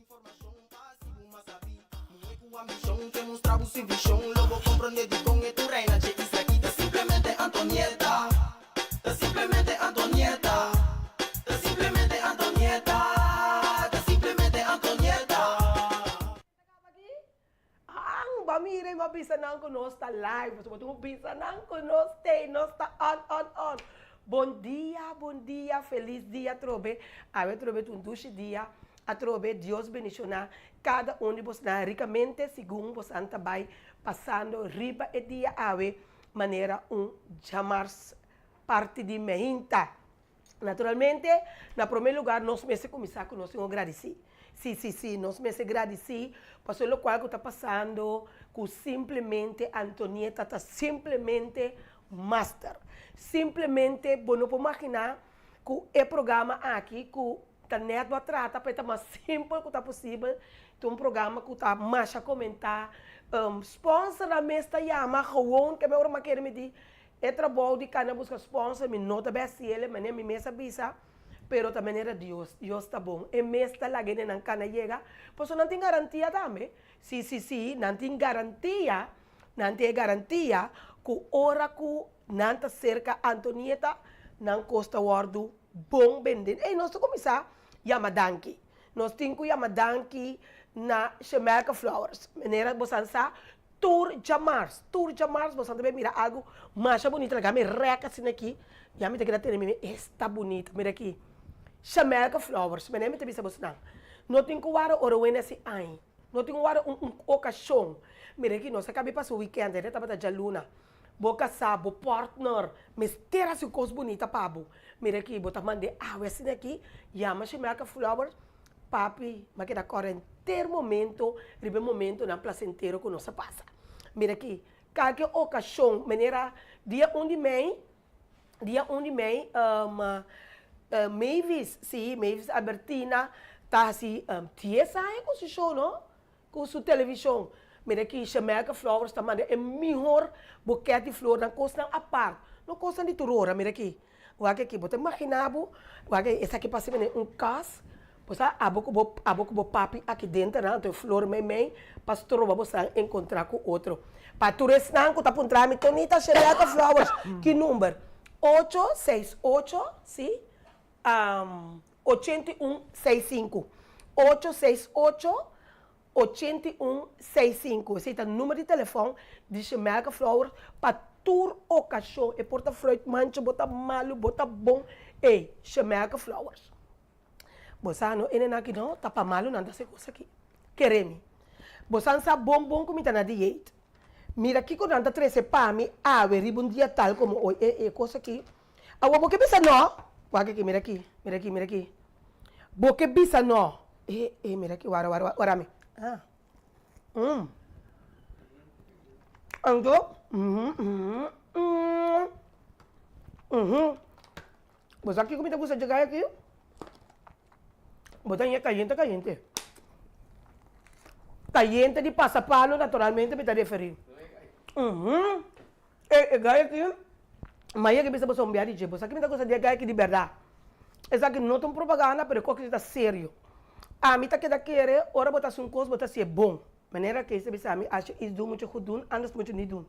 Ang, ba mira y ba bisa nan cu nos ta live. Pasobra bo tin cu bisa nan cu nos t'ey, nos ta on, on, on. Bon dia, bon dia, feliz dia atrobe. Awe atrobe ta un dushi dia. Atrobe Dios bendiciona cada un di bosnan ricamente segun bosan ta bay pasando riba e dia awe manera un djamars parti di meinta. Naturalmente, na prome lugar nos mester cuminsa cu nos tin un gradici. Si, si, si, nos mester gradici pasobra locual cu ta pasando cu simplemente Antonieta ta simplemente master. Simplemente bo no por magina cu e programa aki cu ta net bo a trata pa e ta mas simpel cu ta posibel, ta un programa cu ta masha comenta, sponsornan mes ta yama gewoon, ke me ora mi a kere mi di E trabou di cana busca sponsor mi no ta bay haci el, manera mi mes a bisa, pero ta manera Dios, Dios ta bon, e mes ta laga e nan cana yega, pasobra nan tin garantia tambe, si si si, nan tin garantia, nan tin e garantia cu ora cu nan ta cerca Antonieta, nan cos ta wordo bon bende. Ey, nos ta cuminsa yama danki, nos tin cu yama danki na Shemelka Flowers, manera bosan sa, Tur djamars, tur djamars boso ta bay mira algo masha bunita laga mi rek asina aki, ya mi ta keda tene mi mi esta bunita, mira aki, Shamelka Flowers, mene mi ta bisa bosonan, no tin ku wara ora wende asi aña, no tin ku wara un un okashon, mira aki nos a kabi pasa weekend, ayer tabata djaluna, bo kasá, bo partner mester hasi un kos bunita pa bo, mira aki bo ta manda e awe asina aki, yama Shamelka Flowers, Papi, m'a keda kòrda henter momento riba e momentonan plasentero ku nos a pasa. Mira aki, kalke okashon, manera dia un di mei, dia un di mei, Mavis, si, Mavis Albertina ta hasi dies aña ku su show no, ku su televishon. Mira aki, Shemelka Flowers ta manda e mihor buket di flornan, kosnan apart, no kosnan di tur ora, mira aki. Wak aki, bo ta imagina bo, wak esaki pasa mene un kas, bo sa abo ku bo abo ku bo papi aki denter nan, anto e flor meimei pa stroba bo san enkontra ku otro. Pa tur esnan ku ta puntra mi, Tonita Shemelka Flowers, ki number? Ocho seis ocho, si, 81 65 868 81 65 Esei ta number di telefòn di Shemelka Flowers pa tur okashon. E por ta fruit mancha, bo ta malu, bo ta bon, ey, Shemelka Flowers. Bo sa no ene nan aki no ta pa malu nan ta hasi kos aki. Kere mi. Bo san sa bon bon ku mi ta na dieet. Mira kiko nan ta trese pa mi awe riba un dia tal komo oy. E e kos aki Awor bo ke bisa no? Wak aki, mira aki, mira aki, mira aki. Bo ke bisa no? E, e, mira aki, wara, wara, wara mi. Ah. Mm. Anto, mhm, mhm, mm. Mhm. Bo sa kiko mi ta gusta dje gai aki? Bo ta ñe kayente kayente. Kayente di pasapalo naturalmente mi ta referí. Mhm. E e gai aki, Maya ke bisa boso un bia di dje, bo sa ki mi ta gosta di e gai aki di bèrdat. Esaki no ta un propaganda, pero e kos aki ta serio. Ami ta keda kere ora bo ta hasi un kos, bo ta hasié bon. Manera Kees ta bisa mi, Als je iets doet, moet je goed doen, anders moet je niet doen.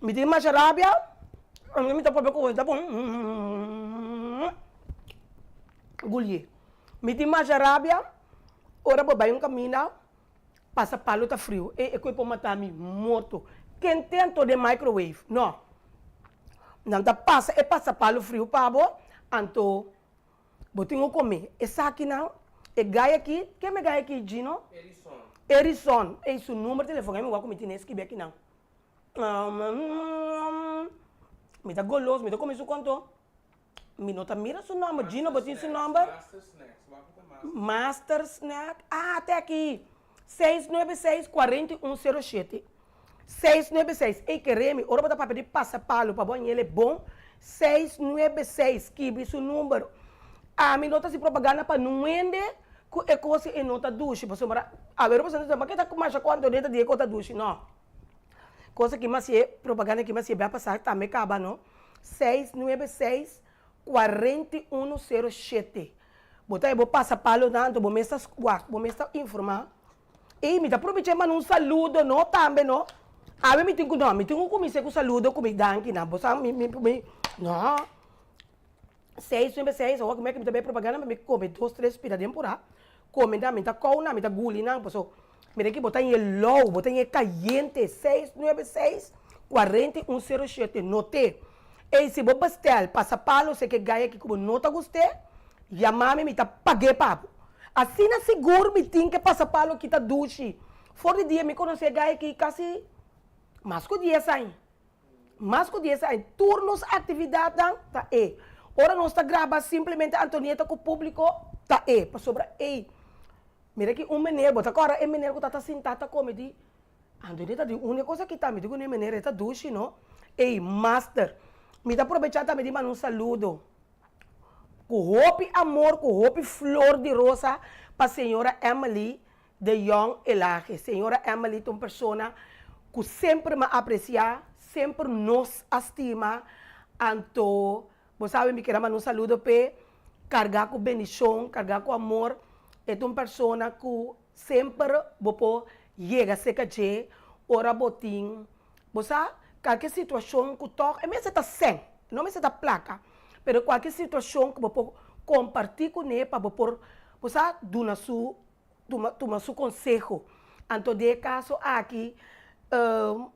Mi tin masha rabia, ami mi ta papia ku ta bon gulié. Mi tin masha rabia ora bo bai un kaminda. Pasa palo ta friu e e koe por mata mi morto. Ken te anto den microwave? No. Nan ta pasa e pasa palo friu pa bo, anto bo tin ku kome. Esakinan, e gai aki, ken e gai aki Gino? Erison. Erison. Ey su number telefon, mi wak ku mi tene skibi akinan. Mi ta golos, mi ta kome su konto. Mi no ta mira su nomber. Gino, bo tin su nomber? Master Snacks. Wak ku ta Master Master Snack. Ah, te aki. Seis nuebe seis, kuarenta i un, sero shete. Seis nuebe seis. Ey, kere mi, ora bo ta papia di pasapalu pa bo añele bon, seis nuebe seis, skibi su number. Ami no ta hasi propaganda pa nuende ku e kos e no ta dushi, pasobra awe bo ta bisa, ta masha konto den ta di e kos ta dushi. No. Kos aki mi hasié, propaganda aki mi hasié bia pasá tambe kaba, no. Seis nuebe seis, kuarenta i unu, sero shete. Bo ta e bo pasa palonan anto bo mes ta wak, bo mes ta informá. Ey, mi ta probecha e manda un saludo no tambe no. Awe mi tin ku no, mi tin ku kuminsá ku saludo ku mi dankinan. Bo sa mi mi mi no. Seis nuebe seis, awor ku mi ta bay propaganda mi kome dos tres pida den purá. Kome nan, mi ta kou nan, mi ta guli nan paso mira aki bo ta ñe lou, bo ta ñe kayente. Seis nuebe seis, 41 07, note. Ey, si bo bestel pasapalo seke gay aki ku bo no ta gust'é, yama mi, mi ta pag'é pa bo. Asina sigur mi tin ke pasapalo ki ta dushi. For di dia mi konosé e gay aki kasi mas ku dies aña. Mas ku dies aña. Tur nos aktividatnan ta e. Ora nos ta graba simplemente Antonieta ku públiko, ta e. Pasobra ey, mira ki un meneer, bo ta kòrda e meneer ku ta ta sintá ta kome di Anto ta di un e cosa aki ta mi di ku ne meneer e ta dushi no. Ey master mi ta probecha tambe di manda un saludo ku hopi amor ku hopi flor di rosa pa señora Emily de Jong Elage. Señora Emily ta un persona ku semper mi a aprecia, semper nos a stima anto bo sabi mi kier a manda un saludo p'e karga ku bendishon, karga ku amor. E ta un persona ku Semper bo por yega serka dje ora bo tin, bo sa, kalke situashon ku tòg, e mester ta sèn, no mester ta plaka, pero kualke situashon ku bo por kompartí kuné pa bo por, bo sa, duna su, tuma, tuma su konseho. Anto den e kaso aki,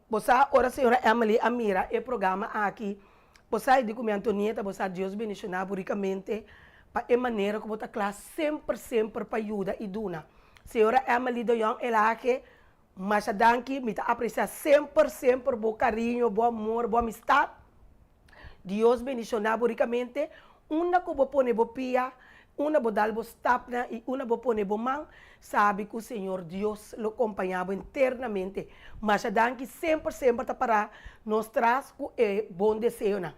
bo sa, ora señora Emily a mira e programa aki, Bo sa e di ku mi Antonieta, bo sa Dios bendishoná bo rikamente pa e manera ku bo ta kla semper semper pa yuda i duna. Señora Emily de Jong Elhage, masha danki, mi ta apresiá semper semper bo kariño, bo amor, bo amistat. Dios bendishoná bo rikamente, unda ku bo pone bo pia, unda bo dal bo stapnan i unda bo pone bo man, sabi ku Señor Dios lo kompañá bo enternamente. Masha danki semper semper ta pará nos tras ku e bon deseonan.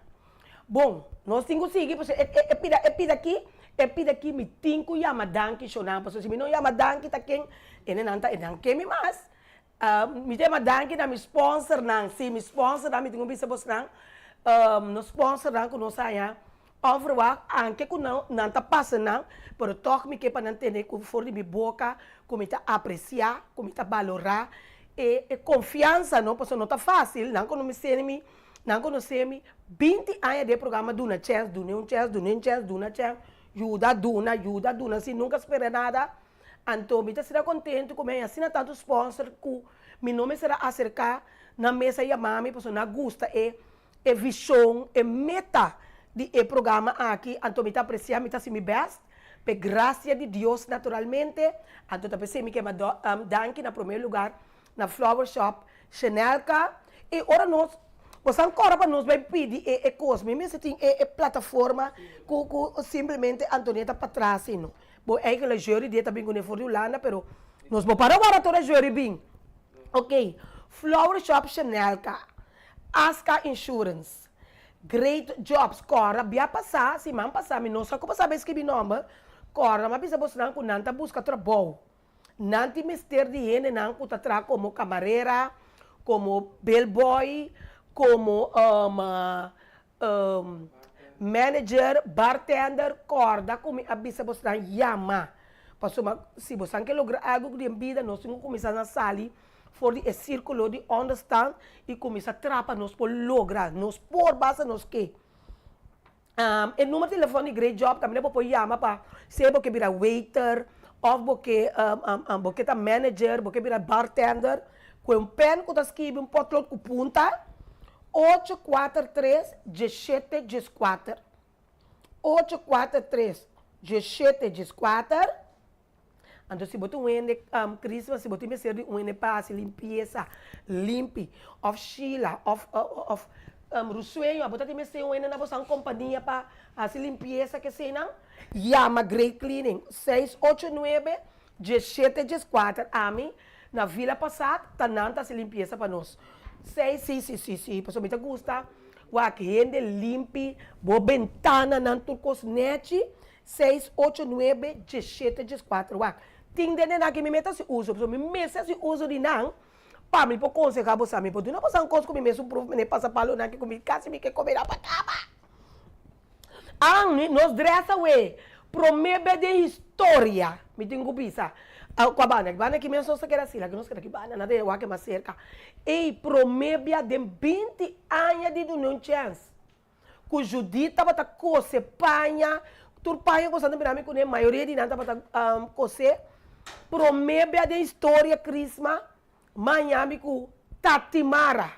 Bon, nos tin ku sigui pasobra e e pida e pida aki, e pida aki mi tin ku yama danki shonnan pasobra si mi no yama danki ta ken enenan ta enan ke mi mas. Mi ta yama danki na mi sponsornan, si mi sponsornan mi tin ku bisa bosnan nos sponsornan ku nos haña Òverwag, anke ku nan nan ta pasa nan, pero tòg mi ke pa nan tende ku for di mi boka ku mi ta apresiá, ku mi ta balorá e e konfiansa no, pasobra no ta fásil, nan konosé mi, nan konosé mi binti aña den e programa Duna Chèns, dun'é un chèns, dun'é un chèns, duna chèns, yuda duna, yuda duna sin nunka spera nada. Anto mi ta asina kontentu ku mi haña asina tantu spònser ku mi no mester a aserká nan mes a yama mi pasobra nan a gusta e e vishon, e meta di e programa aki, anto mi ta apresia, mi ta hasi mi best, p'e gracia di Dios naturalmente, anto ta p'esei mi ke manda danki na prome lugar na Flower Shop Shenelka, i ora nos, bo sa ancora pa nos bai pidi e e cos, mi mester tin e e plataforma cu cu simplemente Antonieta patras si no, bo eigenlijk jury di e ta bin cune for di Hulanda, pero nos bo para wara tur e jury bin, ok, Flower Shop Shenelka. Aska Insurance, Great Jobs, Kòrda bia pasá, siman pasá, mi no sa ku bo sabe skibi nòmber, kòrda mi a bisa bosnan ku nan ta buska trabou. Nan tin mester di hendenan ku ta traha komo kamarera, komo bellboy, komo manager, bartender, kòrda ku mi a bisa bosnan yama. Pasobra si bosan ke logra algu den bida nos tin ku kuminsá na sali for di e sírkulo di ònderstan i kuminsá traha pa nos por logra, nos por basta nos ke. E number di telefòn di Great Job tambe bo por yama pa sea bo ke bira waiter òf bo ke bo ke ta manager, bo ke bira bartender, ku un pèn ku ta skibi un pòtlot ku punta, ocho kuater tres diesshete dieskuater, ocho kuater tres diesshete dieskuater. Anto si bo ta un hende Christmas si bo tin mester di un hende pa hasi limpiesa, limpi, of Sheila of of Rusueño abo ta tin mester un hende na bosan kompania pa hasi limpiesa keseinan, yama Great Cleaning seis ocho nuebe diesshete dieskuater ami na Villa Pasat ta nan ta hasi limpiesa pa nos seis si si si si pasobra mi ta gusta wak hende limpi bo bentananan tur kos nechi. Seis, ocho, nuebe, diesshete, dieskuater. Wak, tin den nan ki mi mester hasi uso, pasobra mi mester hasi uso di nan pa mi por konsehá boso. Mi por duna boso un kos ku mi mes un pruf, mi pasa palonan ki ku mi kasi mi ke kome nan pa kaba. An, nos dress awe. Promé bes den historia mi tin ku bisa kua banda ki banda ki mes nos ta keda así laga nos keda ki banda nan ta wak mas serka ey promé bia den binti aña di duna un chèns ku Judith tabata kose paña tur paña ku esnan ta mira mi kuné mayoria di nan tabata kose promé bia den historia Chrisma maña mi ku Tatimara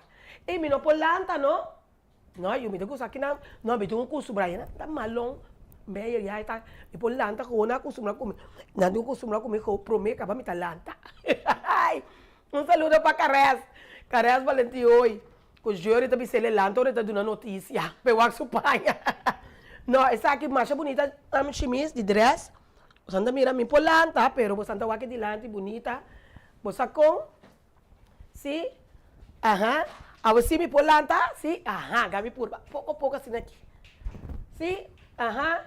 ey mi no por lanta no. No yu mi ta gusta kinan no mi tin un kustumber ayi ta malon medio ya ta mi por lanta gewoon a kustumbra ku mi nan tin un kustumbra ku mi gewoon prome kaba mi ta lanta un saludo pa Kares Kares Valentin hoy ku Jerry ta bis'é lanta ora e ta duna notisia pa e wak su paña no esaki masha bunita shimis di dress boso ta mira mi por lanta pero boso ta wak e dilanti bunita bo sa kon. Si, aha, awe si mi por lanta, si, aha, Gaby purba poko poko asina aki, si, aha,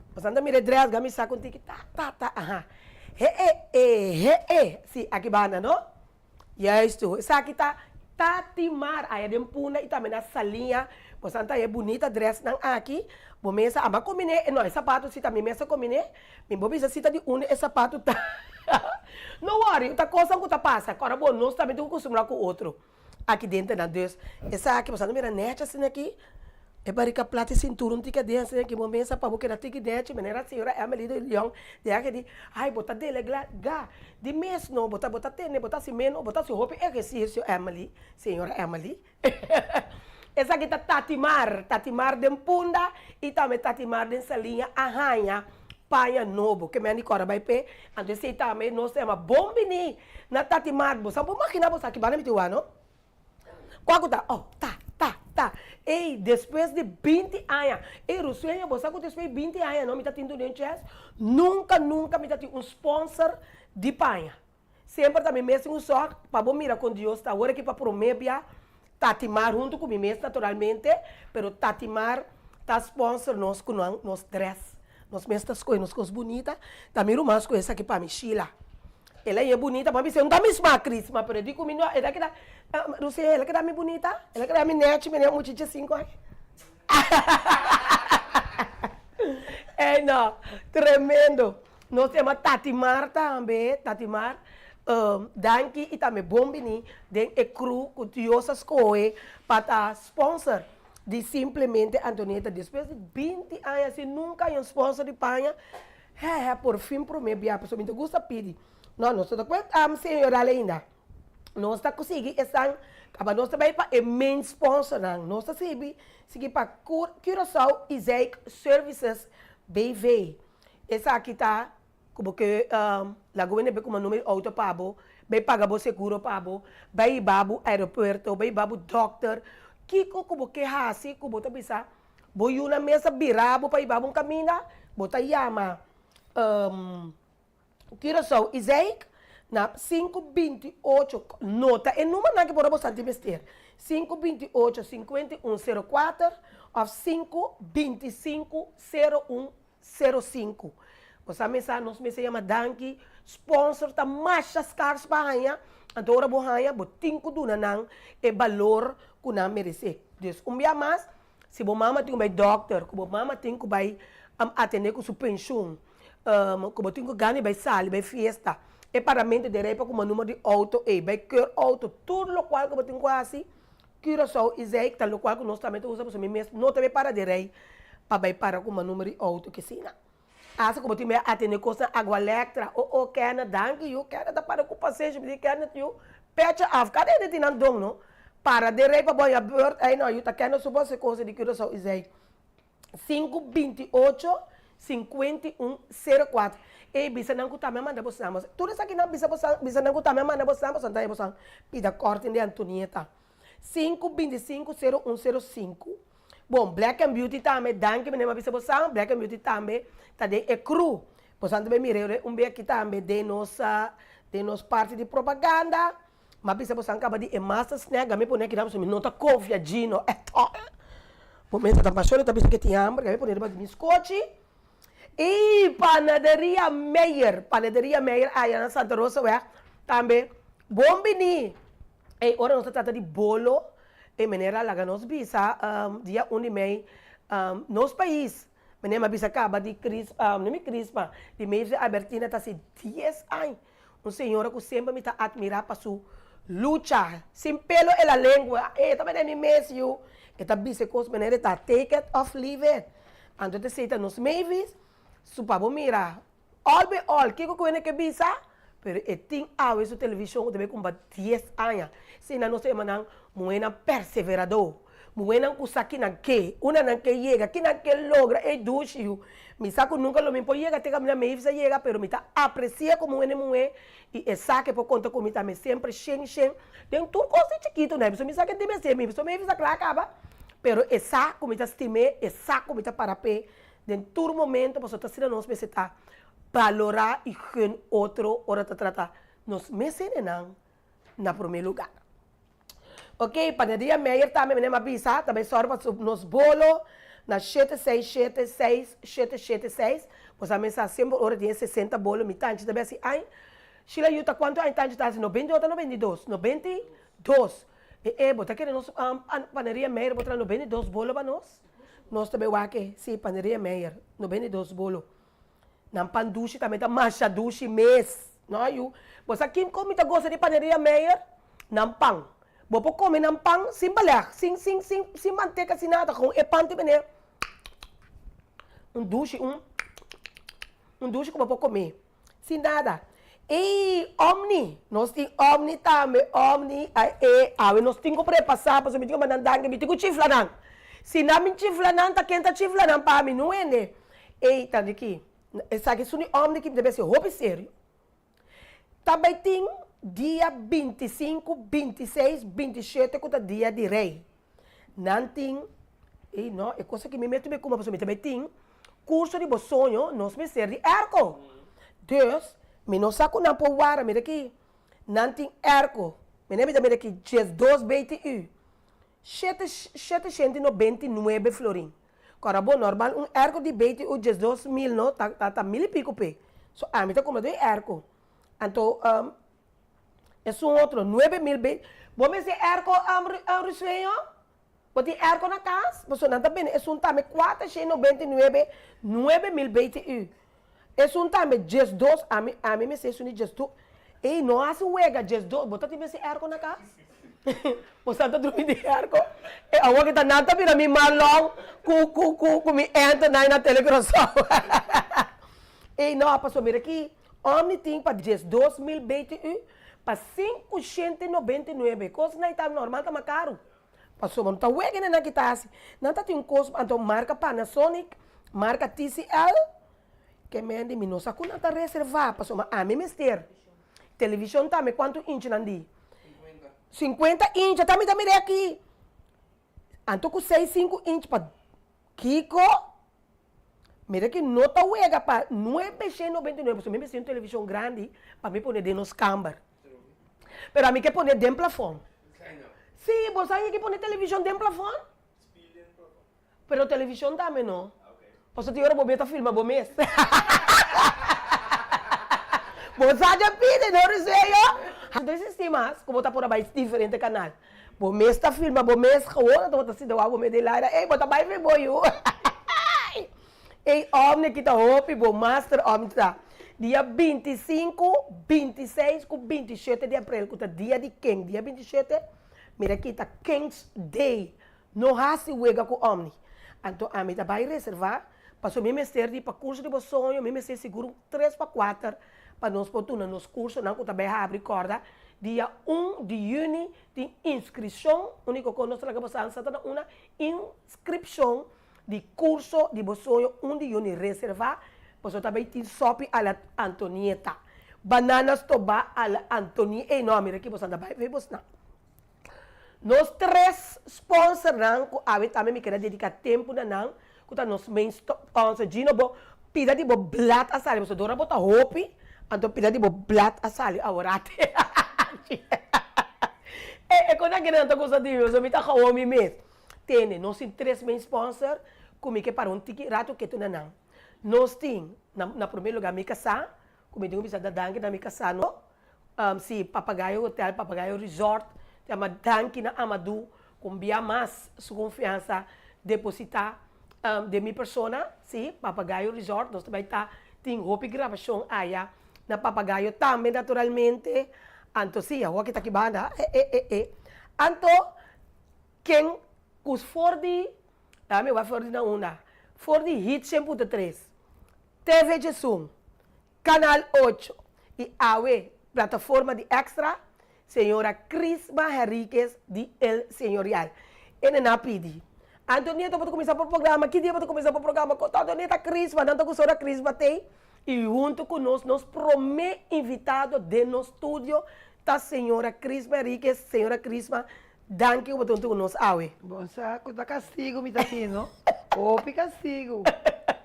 boso anda mira e dress, Gaby sa ku un tiki ta ta ta, aha, he e e he e, si, aki banda no, juistu, esaki ta Tatimar, aya den Punda i tambe na Saliña, boso anta e bunita dressnan aki, bo mesa amba kombiné, no e sapato si ta mi mesa kombiné, Mi bo bisa si ta di unda e sapatu ta. No worry, ta kosnan ku ta pasa. Kòrda bo, nos tambe tin ku kustumbrá ku otro aki denter nan. Dus, esaki bo sa no mira nèchi asina aki, e barika plat e sintura un tiki aden asina aki, bo mesa pa bo keda tiki nèchi, manera señora Emily de Leon de aki di, ay bo ta delegá di mes no, bo ta bo ta tene, bo ta hasi menos, bo ta hasi hopi ehersisio Emily, señora Emily. Esaki ta Tatimar, Tatimar den Punda y tambe Tatimar den Saliña a haña paña nobo. Ke men di kòrda bai p'e, anto esei tambe nos ta yama bon bini na Tatimar. Bo sa por magina bo sa ki banda mi tin wak no. Kua ku ta? Oh, ta, ta, ta. Ey, despues di binti aña, ey Rusueño bo sa ku despues di binti aña no mi ta tin duna un chèns? Nunka, nunka mi ta tin un sponsor di paña. Semper ta mi mes un sòk pa bo mira kon Dios ta. Awor aki pa promé bia Tatimar huntu ku mi mes naturalmente, pero Tatimar ta sponsor nos ku nan nos dress. Nos mes ta skohe nos kos bunita. Ta mi ruman skohe esaki pa mi, Sheila. El a yé bunita, bo a bisa e no ta mi smak Chrisma, pero e di ku mi no, el a keda, Rusia, el a keda mi bunita, el a keda mi nèchi, mi muchacha sinku aña. Ey no, tremendo. Nos yama Tatimar tambe, Tatimar, danki y tambe bon bini den e crew cu Dios a scohe pa ta sponsor di Simplemente Antonieta. Despues di binti aña sin nunca hay un sponsor di paña, he he por fin prome bia, pasobra mi ta gusta pidi. No, nos no ta cu e señoral ainda. Nos ta sigui esnan kaba nos ta bai pa e main sponsornan. Nos ta sigui sigui pa Curaçao Isaic Services BV. Esaki ta ku bo ke laga wende bai kuma number di outo pa bo, bai paga bo seguro pa bo, bai hiba bo aeropuerto, bai hiba bo dokter. Kiko ku bo ke hasi ku bo ta bisa bo yunan mes a bira bo pa hiba bo un kaminda, bo ta yama Curaçao Isaic na sinku binti ocho, nota e numbernan ki por a bo santi mester, sinku binti ocho sinkuenta i un sero kuater òf sinku binti sinku sero un sero sinku. Bo sa mesa nos mester yama danki, sponsor ta masha skars pa haña, anto ora bo haña bo tin ku duna nan e balor ku nan meresé. Dus un bia mas, si bo mama tin ku bai dòkter, ku bo mama tin ku bai atendé ku su penshun, ku bo tin ku gana di bai sali, bai fiesta, e paramentu den rei pa kuma numero di outo ei, bai keur outo, tur lokual ku bo tin ku hasi, Curaçao i Zeik ta lokual ku nos tambe ta usa pasobra mi mes no ta bai para den rei pa bai para kuma numero di outo kesina. Asta ku bo tin bai atende kosnan Agua Lectra, o o Kenneth, danki yu, Kenneth ta para ku pasenshi, mi di Kenneth yu, pecha af, kada hende tin nan don no, para den rei pa bo haña beurt, ei no yu ta Kenneth su bo hasi kos di Curaçao i Zeik. Sinku binti ocho, sinkuenta i un, sero kuater. Ey, bisa nan ku tambe a manda bosan. Bosan, tur esakinan bisa bosan, bisa nan ku tambe a manda bosan, bosan ta haña bosan pida kòrting di Antonieta. Sinku binti sinku, sero un, sero sinku. Bon, Black and Beauty tambe, danki meneer mi a bisa bosan, Black and Beauty tambe ta den e crew. Bosan ta bay mira un beki tambe den nos, den nos parti di propaganda. M'a bisa bosan kaba di e master snack gami pone aki pasobra mi no ta konfia Gino at all. Bo mester ta pasó ta bisa ke tin hamber gami pone riba di mi skochi. I Panaderia Meyer, Panaderia Meyer aya na Santa Rosaweg tambe bon bini. Ey ora nos ta trata di bolo e manera laga nos bisa dia un di mei nos pais. Meneer mi a bisa kaba di Chris, no mi Chris ma di Mavis Albertina ta hasi dies aña. Un señora ku semper mi ta atmirá pa su lucha. Sin pelo e la lengua. E ta mene mi mes yu. E ta bisa e kos manera e ta take it of leave it. Anto ta esei ta nos Mavis su pa bo mira all be all kiko ku hende ke bisa pero e tin awe su televishon ku ta bai kumba dies aña. Esei nan nos ta yama nan muhénan perseveradó. Muhénan ku sa ki nan ke, unda nan ke yega, ki nan ke logra, ey dushi yu. Mi sa ku nunka lo mi por yega te kaminda Mavis a yega, pero mi ta apresia komo hende muhé i e sa ke por konta ku mi tambe semper shen shen den tur kos di chikitu nan. Pasobra mi sa ke tin mester mi, pasobra Mavis a kla kaba, pero e sa ku mi ta stim'é, e sa ku mi ta para p'e den tur momento, pasobra ta asina nos mester ta balorá i gun otro ora ta trata nos mes hendenan na promé lugar. Ok, Panaderia Meyer tambe meneer m'a bisa ta bay sòru pa su nos bolo na shete seis shete seis shete shete seis. Bo sa mesa semper ora tin e sesenta bolo mi tanchi ta bay hasi ay. Sheila yu ta cuanto aña tanchi ta hasi? Nobenta i ota nobenta i dos? Nobenta i dos. E e bo ta kere nos Panaderia Meyer bo traha 92 bolo pa nos? Nos ta bay wak e, si Panaderia Meyer, 92 bolo. Nan pan dushi tambe ta masha dushi mes. No yu. Bo sa kin kon mi ta gosa di Paneria Meyer? Nan pan. Bo por come nan pan sin beleg, sin sin sin sin manteka, sin nada. Gewoon e pan tin mene un dushi, un un dushi ku bo por come sin nada. Ey, Omni! Nos tin Omni tambe, Omni. A e awe nos tin ku prepasá pasobra mi tin ku manda nan danki, mi tin ku chifla nan. Si nan bin chifla nan, ta ken ta chifla nan pa mi? No hende. Ey, ta di ki, esaki su di Omni ki mi ta besi hopi serio. Ta bay tin dia 25, 26, 27 ku ta dia di rey. Nan tin, ey no, e kos aki mi mester bay kuma pasobra mi ta bay tin curso di bo soño, nos mester di airco. Dus, mi no sa ku nan por wara, mira aki, nan tin airco, mi ta mira aki 12 BTU. Shete shete shenti nobenta i nuebe florin. Kora bo normal un airco di BTU 12,000 no ta ta ta mil i pico p'e. So ami ta cumpra den airco. Anto esun otro 9000 be bo mester airco Rusueño? Bo tin airco na cas? Pasobra nan ta bende esun tambe kuater shei nobenta i nuebe 9000 BTU. Esun tambe 12 ami ami mester esun di 12 ey no hasi wega 12 bo ta tin mester airco na cas? Bo sa ta drumi di airco e awor ki ta nan ta bira mi Marlon ku ku ku ku mi Anthony na Tele Curaçao ey no pasobra mira aki Omni tin pa 12000 BTU pa 599 kos nan ta normal ta mas karu pasobra no ta wega nan ki ta hasi nan ta tin un kos anto marka Panasonic marka TCL ke mende mi no sa ku nan ta reserva pasobra ami mester Televishon tambe kuantu inch nan di? Sinkuenta inch ata mi ta mira aki. Anto ku seis sinku inch pa kiko? Mira ki no ta wega pa nuebe shen nobenta i nuebe pasobra mi mester un televishon grandi pa mi pone den nos kamber. Pero ami ke pone den plafon. Si, bo sa ke pone televishon den plafon? Pero televishon tambe no. Pasobra tin ora bo mes ta filma bo mes. Bo sa dje pidi no Ruseyo? No existi mas ku bo ta por a bai diferente kanal. Bo mes ta filma bo mes gewoon anto bo ta sinta wak bo mes den laira ey bo ta bai fi bo yu. Ey omni ki ta hopi bo master omni ta dia 25, 26 ku 27 di aprel ku ta dia di ken? Dia 27 mira ki ta Kings Day. No hasi wega ku Omni. Anto ami ta bai reservá, pasobra mi mester di pa kurso di bo soño, mi mester sigur un tres pa kuater pa nos por duna nos kursonan ku ta bai habri kòrda dia un di yüni tin inskripshon, úniko kos nos ta laga bo sa sa ta na una inskripshon di kurso di bo soño un di yüni reservá pasobra ta bai tin sòpi a la Antonieta, banana stobá a la Antonieta, ey no mira ki bo sa ta bai bosnan. Nos tres sponsornan ku awe tambe mi keda dediká tempu na nan, ku ta nos main sponsor, Gino bo pida di bo blat a sali, pasobra dora bo ta hopi, anto pida di bo blat a sali aworate. E e kon nan kende nan ta gusta di mi, pasobra mi ta gawon mi mes. Tende, nos tin tres main sponsor ku mi ke para un tiki ratu ketu na nan. Nos tin, na na promé lugá mi kasá, ku mi tin ku bisa da danki na mi kasá no, Si Papagayo Hotel, Papagayo Resort ta yama danki na Amadou ku un bia mas su konfiansa depositá. Den mi persona, si, Papagayo Resort, nos ta bai ta tin hopi grabashon aya na Papagayo tambe naturalmente. Anto si, awor ki ta aki banda, e e e e. Anto ken ku for di, laga mi wak for di na unda, for di Hit 100.3, TV Djesun, Canal ocho y awe plataforma di Extra, señora Crisma Henriquez di El Señorial. E nena a pidi, Antonieta bo ta cuminsa por programa, ki dia bo ta cuminsa por programa? Con ta Antonieta Crisma, nan ta cu sora Crisma tey y hunto cu nos, nos prome invitado den nos studio ta señora Crisma Henriquez. Señora Crisma, danki cu bo ta hunto cu nos awe. Bon sa cu ta castigo mi ta haci no. Hopi castigo.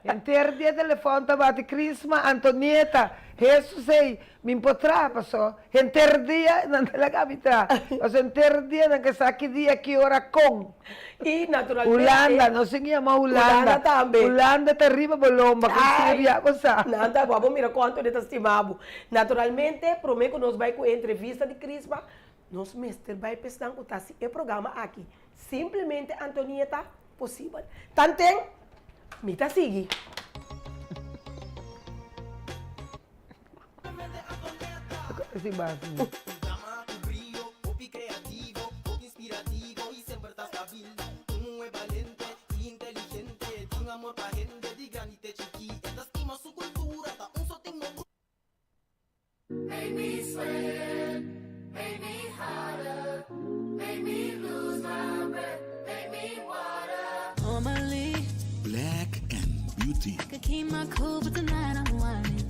Henter dia telefon ta bati Crisma, Antonieta, Jesus ey, mi por traha paso henter dia nan ta laga mi traha paso henter dia nan ke sa ki dia ki ora con. Y naturalmente. Hulanda, nos tin yama Hulanda. Hulanda tambe. Hulanda ta riba bo lomba cu Syria, bo sa. Nan ta bo mira con Antonieta stima bo. Naturalmente prome cu nos bay cu e entrevista di Crisma, nos mester bay pa esnan cu ta haci e programa aki. Simplemente Antonieta posibel. Tanten, mi ta sigui. Make me sweat, make me hotter, make me lose my breath, make me water. Normally, Black and Beauty. I could keep my cool, but tonight I'm whining.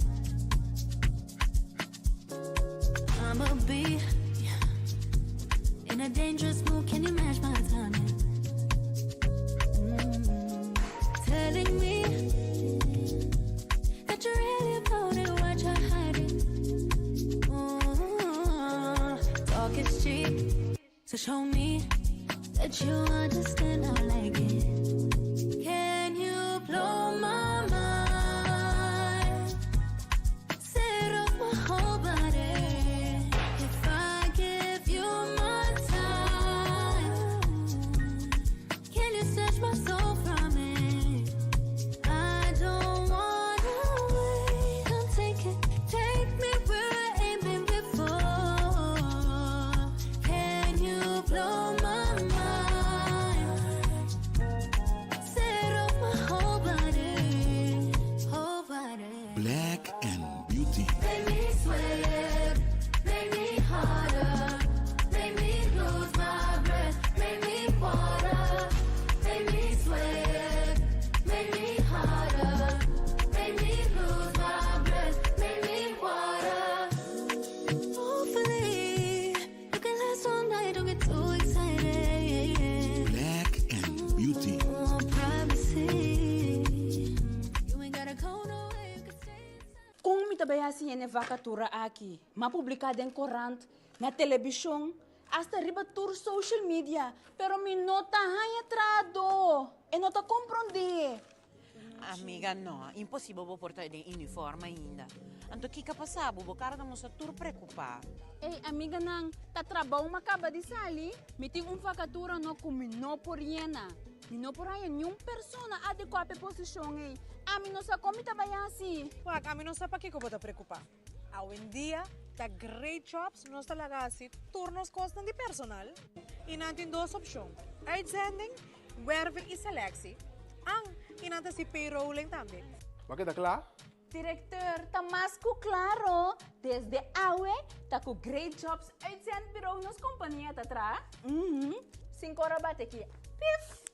I'ma be in a dangerous mood. Can you match my timing? Mm. Telling me that you're really about it, what you're hiding. Mm. Talk is cheap, so show me that you understand. I like it. Can you blow my mind? Set off my whole body. If I give you my time, can you snatch my soul from it? I don't wanna wait. Come take it, take me where I ain't been before. Can you blow my mind? Set off my whole body, whole body. Black and Beauty. Make me sweat, make me harder, make me lose my breath, make me water, make me sweat, make me harder, make me lose my breath, make me water. Hopefully, you can last all night, don't get too excited. Black and Beauty. Oh, privacy. You ain't gotta go nowhere, you can stay inside. Kon mi ta bai hasi yena e vakatura aki? M'a publiká den korant, na telebishon, asta riba tur social media, pero mi no ta haña trahadó. E no ta komprondé. Amiga, no, imposibel bo por ta den uniform ainda. Anto kiko a pasa bo? Bo kara ta mustra tur preokupá. Ey, amiganan, ta trabou m'a kaba di sali. Mi tin un vakatura no ku mi no por yena. Mi no por haña niun persona adekuá pa e posishon ey. Ami no sa kon mi ta bai hasi. Wak, ami no sa pakiko bo ta preokupá. Awendia ta Great Jobs nos ta laga hasi tur nos kosnan di personal i nan tin dos opshon, uitzending, werving i selectie, an i nan ta hasi payrolling tambe. Bo a keda kla? Directeur, ta mas ku klaro, desde awe ta ku Great Jobs Uitzendbureau nos kompania ta traha. Uhum, sin kor a bati aki, pif,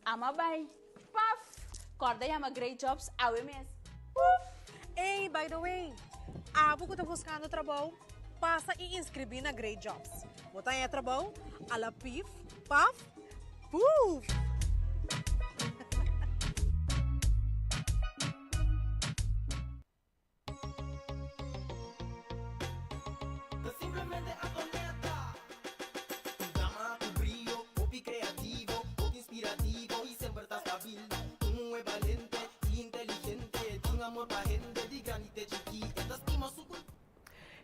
ama bai, paf, kòrda yama Great Jobs awe mes, puf. Ey, by the way, abo ku ta buskando trabou, pasa i inskribí na Great Jobs. Bo ta haña trabou a la pif, paf, puf! Simplemente Antonieta. Un dama ku brio, hopi kreativo, hopi inspirativo i semper ta stabil. Un muhé balente i inteligente, tin amor pa hende di grandi te chikí. E ta stima su kultura.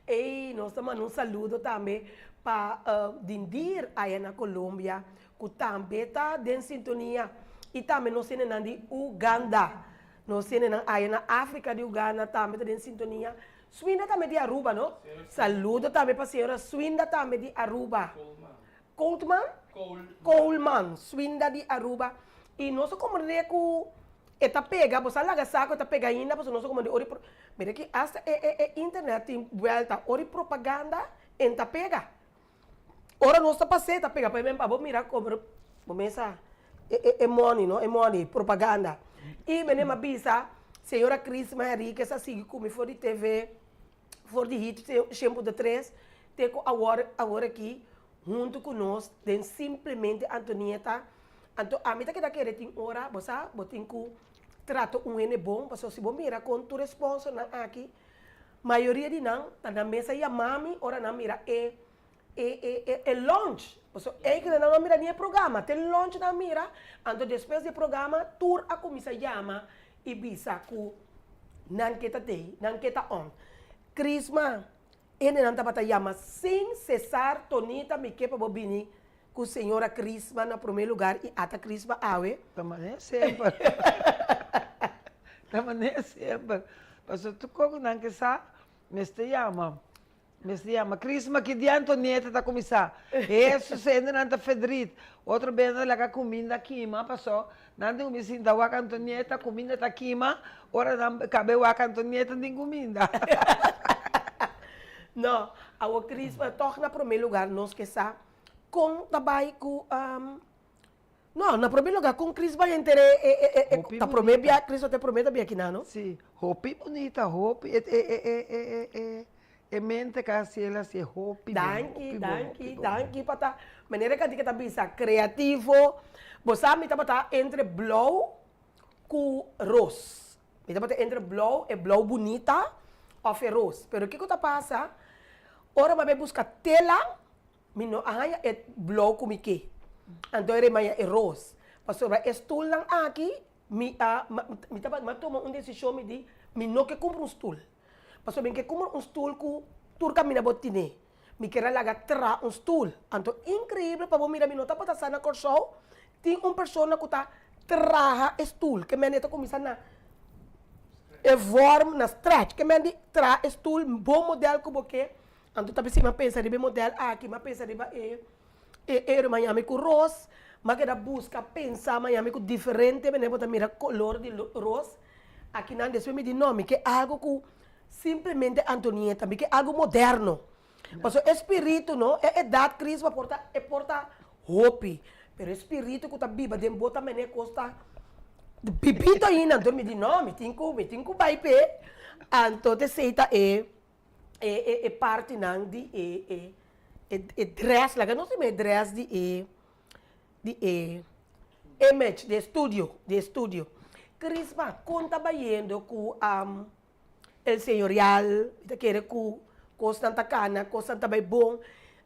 Ey, nos ta manda un saludo tambe pa Dindir aya na Colombia, ku tambe ta den sintonia. I tambe nos hendenan di Uganda. Nos hendenan aya na Afrika di Uganda tambe ta den sintonia. Swinda tambe di Aruba, no? Saludo tambe pa señora Swinda tambe di Aruba. Coldman? Coleman. Swinda di Aruba. I nos a komprendé ku e ta pega, bo sa laga sa ku e ta pega ainda pasobra nos a komprendé ora i mira ki asta e e e internet tin buelta, ora i propaganda en ta pega. Ora nos ta pas'é ta pega pa e men pa bo mira komo bo mesa e e e money no, e money, propaganda. I menem a bisa señora Crisma Henriquez a sigui ku mi for di TV. For di hit shempu de tres te ku awor awor aki huntu ku nos den simplemente Antonieta anto ami ta keda kere tin ora bo sa bo tin ku trata un hende bon pasobra si bo mira kon tur e sponsornan aki mayoria di nan ta nan mes a yama mi ora nan mira e e e e launch pasobra eigen nan no a mira ni e programa te launch nan a mira anto despues di e programa tur a kuminsa yama i bisa ku nan ke ta tei, nan ke ta on. Crisma, hendenan tabata yama sin sesar, Tonita mi ke pa bo bini ku señora Crisma na prome lugar i ata Crisma awe. Ta manera semper. Ta manera semper. Pasobra tur kos ku nan ke sa, mester yama. Mester yama Crisma ki dia Antonieta ta kuminsá. Hesus hendenan ta fedrit. Otro bes nan ta laga kuminda kima paso nan tin kuminsá sinta wak Antonieta kuminda ta kima ora nan kabe wak Antonieta tin kuminda. No, awor Crisma tòg na promé lugar nos ke sa kon ta bai ku No, na promé lugar kon Cris bai henter e e e e Hopi ta promé bunita. bia Cris ta e promé ta bia kinan no? Sí, hopi bunita, hopi e e e e e e e e mente ka hasi el hasi hopi bon, Danki, hopi bon, danki, hopi bon. danki pa ta manera kanti ke ta bisa kreativo. Bo sa mi tabata entre blou ku ros. Mi tabata entre blou, e blou bunita òf e ros. Pero kiko ta pasa ora bo a bai buska tela Mi no a haña e blou ku mi ke. Anto e remaña e ros. Pasobra e stulnan aki, mi a, mi tabata, mi a tuma un desishon, mi di, mi no ke kumpra un stul. Pasobra mi ke kumpra un stul ku tur kaminda bo tine. Mi ker a laga traha un stul. Anto inkreibel pa bo mira mi no tabata sa na Kòrsou tin un persona ku ta traha e stul. Ke mende ta kuminsá na e vòrm, na stretch. Ke mende traha e stul bon modèl ku bo ke. Anto ta bisa mi a pensa riba e model aki, mi a pensa riba e e e ruman yami ku ros, mi a keda buska pensa mi a yami ku diferente manera bo ta mira kolor di ros akinan. Despues mi di no, mi ke algu ku simplemente Antonieta, mi ke algu moderno. Pasobra e spiritu no, e edat Crisma por ta e por ta hopi, pero e spiritu ku ta biba den bo ta manera kos ta bibito ainda. Anto mi di no, mi tin ku mi tin ku bai p'e. Anto t'esei ta e. e e e partinan di e e e e dress laga nos dime e dress di e di e image di e studio di e studio. Crisma kon ta bayendo ku el señorial mi ta kere ku kosnan ta kana kosnan ta bai bon